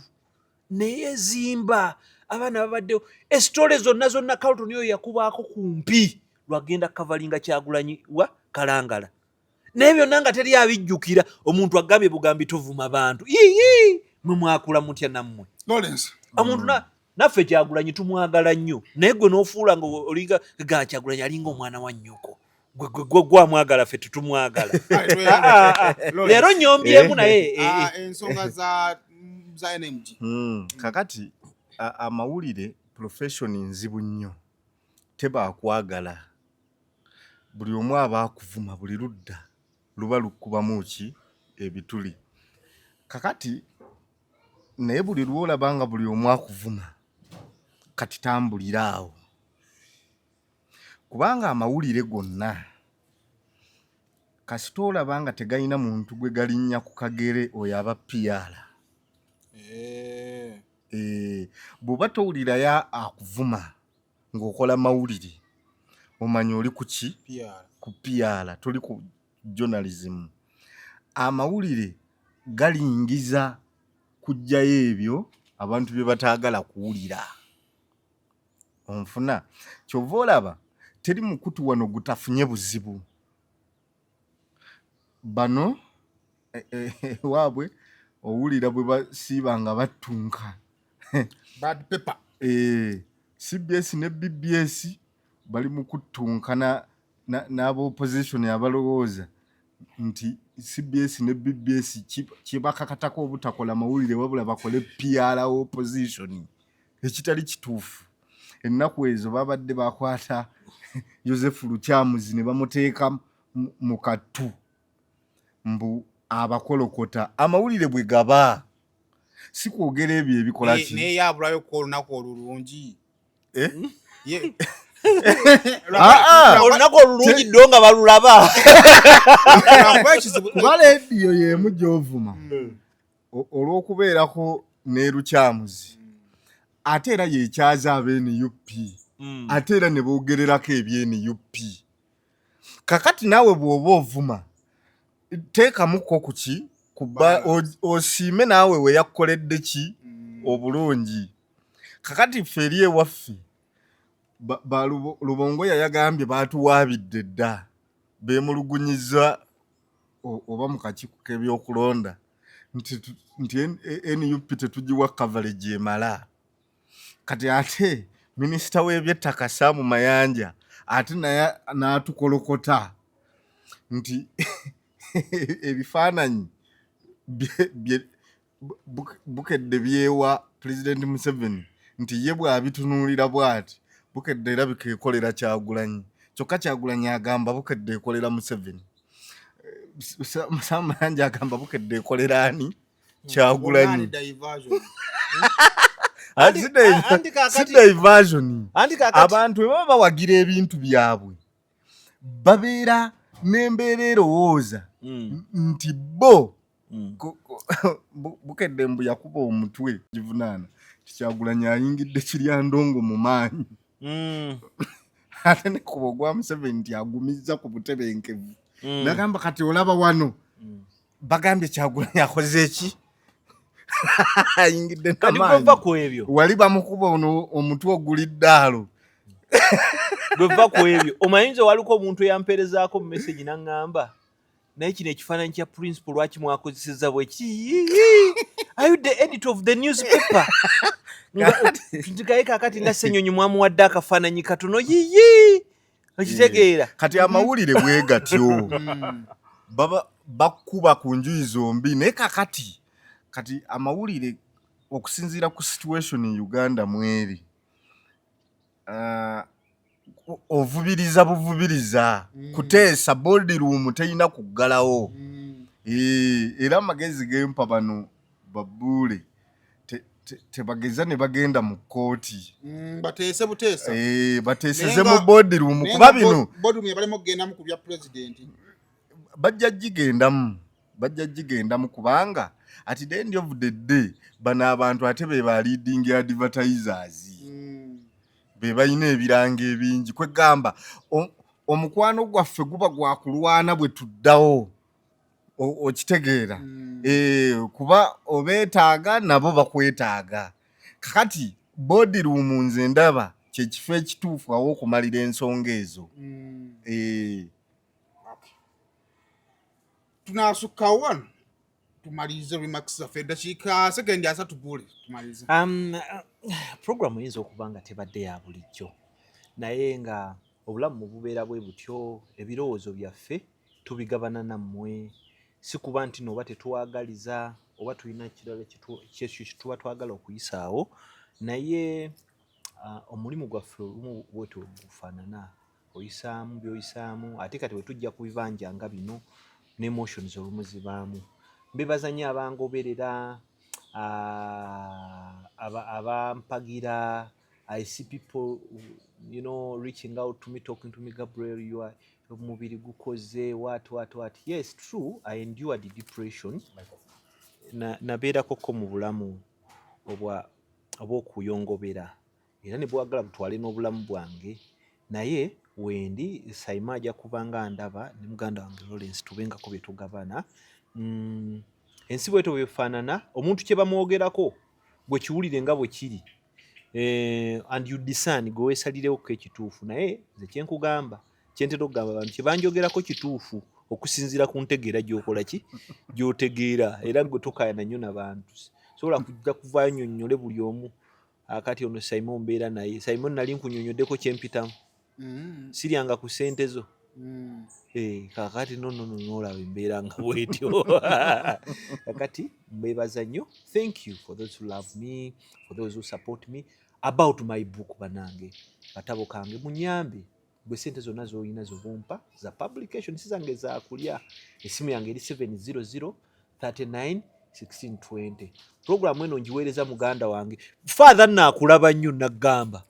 naye ezimba abaana babaddewo esitole zonna zonna. Carlton oyo yakubaako kumpi lwagenda kavalinga Kyagulanyi wa Kalangala, naye byonna nga teri abijjukira. Omuntu agambye bugambi tovuma bantu. Yiyi, mwe mwakula mutya nammwe? Lawrence. Omuntu naffe Kyagulanyi tumwagala nnyo, naye gwe n'ofuula nga olinga ga Kyagulanyi alinga omwana wa nnyoko. Gwe gwamwagala, ffe tetumwagala. Leero nyombyemu naye. Ensonga za NMG. Kakati amawulire profession nzibu nnyo, tebakwagala, buli omu aba akuvuma, buli ludda luba lukubamu ki ebituli. Kakati naye buli lwolaba nga buli omu akuvuma, kati tambulira awo, kubanga amawulire gonna kasita olaba nga tegalina muntu gwe galinnya ku kagere, oyo aba PR. Bw'oba towulirayo akuvuma ng'okola mawulire, omanya oli ku ki? Ku PR, toli ku journalism. Amawulire galingiza kuggyayo ebyo abantu bye bataagala kuwulira. Onfuna? Kyova olaba teri mukutu wano gutafunye buzibu. Bano waabwe owulira bwe basiiba nga battunka. Bad paper. CBS ne BBS bali mu kuttunka n'aba opposition abalowooza nti CBS ne BBS kibakakatako obutakola mawulire wabula bakole PR opposition, ekitali kituufu. Ennaku ezo babadde bakwata Joseph Lukyamuzi ne bamuteeka mu kattu mbu abakolokota. Amawulire bwe gaba si kwogera ebyo ebikola ki. Naye yabulayo ko olunaku olulungi. Eh? Olunaku olulungi ddo nga balulaba. Kuba leediyo y'emu gy'ovuma olw'okubeerako ne Lukyamuzi, ate era yekyaza ab'e NUP, ate era ne boogererako eby'e NUP. Kakati naawe bw'oba ovuma, teekamukko ku ki kuba osiime naawe we yakkoledde ki obulungi. Kakati ffe eri ewaffe ba Lubongoya yagambye baatuwaabidde dda, beemulugunyiza oba mu kakiiko k'ebyokulonda nti NUP tetugiwa coverage emala. Kati ate minisita w'ebyettaka Sam Mayanja ate naye n'atukolokota nti ebifaananyi Bukedde byewa Pulezidenti Museveni nti ye bw'abitunuulira bw'ati Bukedde erabika ekolera Kyagulanyi, kyokka Kyagulanyi agamba Bukedde ekolera Museveni. Sam Mayanja agamba Bukedde ekolera ani? Kyagulanyi. Si diversion. Abantu bwe baba bawagira ebintu byabwe babeera n'embeera erowooza nti bo Bukedde mbu yakuba omutwe givunaana Kyagulanyi ayingidde Kiryandongo mu maanyi, ate nekuba ogwa Museveni nti agumizza ku butebenkevu. Nagamba kati olaba wano bagambye Kyagulanyi akoze eki, ayingidde namaanyi ku ebyo. Wali bamukuba ono omutwe oguliddaalo. Gweva ku ebyo, omanyi waliko omuntu eyampeerezaako mu message naŋŋamba, naye kino ekifaananyi kya principal lwaki mwakozeseza bweki? Are you the editor of the newspaper? Nga kakati nga Ssenyonyi mwamuwadde akafaananyi katono yiyi okitegeera. Kati amawulire bwe gatyo baba bakuba ku njuyi zombi, naye kakati kati amawulire okusinziira ku situation in Uganda mweri, ovubiriza buvubiriza kuteesa, boardroom terina kuggalawo. Era amagezi gempa bano babuule tebageza ne bagenda mu kkooti. Bateese buteesa. Bateeseze mu boardroom kuba bino boardroom yabalemu okugendamu ku bya pulezidenti. Bajja gigendamu kubanga at the end of the day bano abantu ate be ba leading advertisers, be balina ebirango ebingi. Kwegamba omukwano gwaffe guba gwakulwana bwe tuddawo. Okitegeera? Kuba obeetaaga nabo bakwetaaga. Kakati boardroom nze ndaba kyekifo ekituufu awo okumalira ensonga ezo. Tunasukkawo wano tumalirize remarks zaffe, eddakiika sekendi 30 bule tumalirize. Program eyinza okuba nga tebadde ya bulijjo, naye nga obulamu bubeera bwe butyo, ebirowoozo byaffe tubigabana nammwe, si kuba nti nooba tetwagaliza oba tulina kirala kyekyo kyetuba twagala okuyisaawo, naye omulimu gwaffe olumu bwetyo gufaanana, oyisaamu by'oyisaamu, ate kati bwe tujja ku bibanja nga bino ne emotions olumu zibaamu. Mbebaza nnyo abangoberera, abampagira. I see people reaching out to me, talking to me, "Gabriel, you are omubiri gukoze what, what, what." Yes, true, I endured depression. Nabeerako ko mu bulamu obwa obw'okuyongobera era ne bwagala butwale n'obulamu bwange, naye wendi Saima ajja kuba nga ndaba ne muganda wange Lawrence, tubengako bye tugabana. Ensi bwetyo bwefaanana, omuntu kye bamwogerako gwe kiwulire nga bwe kiri, and you discern, gwe weesalirewo ekituufu. Naye nze kyenkugamba, kyentera okugamba abantu, kye banjogerako kituufu okusinziira ku ntegeera gy'okola ki gy'otegeera, era gwe tokaayana nnyo n'abantu. Sobola kujja kuvaayo nnyonnyole buli omu. Akati ono Simon mbeera naye, Simon nali nkunyonnyoddeko kyempitamu, siryanga ku ssente zo. Kakati no no no nolaba embeera nga bwetyo. Kakati mbebaza nnyo. Thank you for those who love me, for those who support me, about my book. Banange, katabo kange munyambe, gwe sente zonna z'olina zobumpa za publication, si zange zakulya. Esimu yange eri 700 39 1620. Programu eno ngiweereza muganda wange Father, naakulaba nnyo naggamba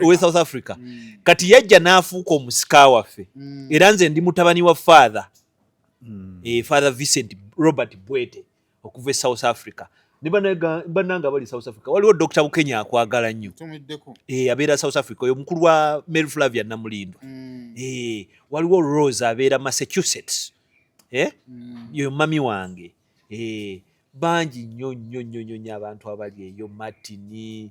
owe South Africa. Kati yajja n'afuuka omusika waffe, era nze ndi mutabani wa Father, Father Vincent Robert Bwete okuva e South Africa. Ne bannange abali South Africa, waliwo Dr Bukenya akwagala nnyo. Abeera South Africa, oyo mukulu wa Mary Flavia Namulindwa. Waliwo Rose abeera Massachusetts, yoyo mami wange. Bangi nnyo nnyo nnyo nnyo nnyo abantu abali eyo, Martin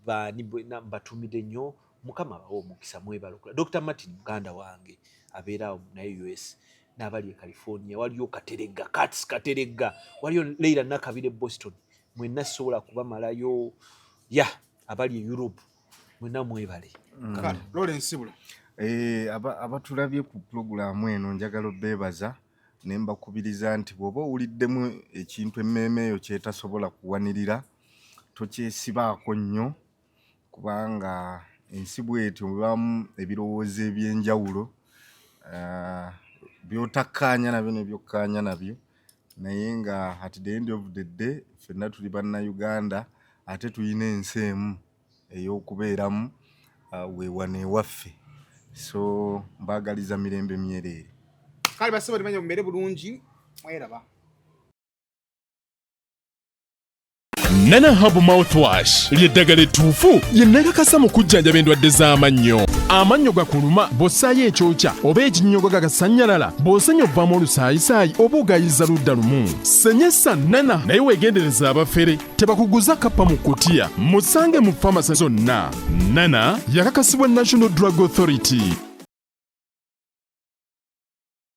bani, mbatumidde nnyo. Mukama abawe omukisa, mwebale. Dr Martin muganda wange abeera awo naye US, n'abali e California, waliyo Kateregga, Cats Kateregga, waliyo Leila Nakabire Boston, mwenna sisobola kubamalayo. Ya abali e Europe mwenna mwebale. Lawrence Sibula. Abatulabye ku pulogulaamu eno, njagala obeebaza ne mbakubiriza nti bw'oba owuliddemu ekintu emmeeme eyo kyetasobola kuwanirira, tokyesibaako nnyo, kubanga ensi bwetyo mubaamu ebirowoozo ebyenjawulo, by'otakkaanya nabyo ne byokkaanya nabyo, naye nga at the end of the day ffenna tuli Bannayuganda, ate tulina ensi emu ey'okubeeramu, weewano ewaffe. So mbaagaliza mirembe myereere. Kale basebo, temanya mubeere bulungi, mweraba. Nana Hab Mouthwash ly'eddagala ettuufu lye nakakasa mu kujjanjaba endwadde z'amannyo. Amannyo gakuluma bw'ossaayo ekyokya oba ekinnyogo gagasannyalala, bw'osenya ovaamu olusaayisaayi oba ogayiza ludda lumu. Senyesa Nana, naye weegendereza abafere tebakuguza kappa mu kutiya. Musange mu famasi zonna. Nana yakakasibwa National Drug Authority.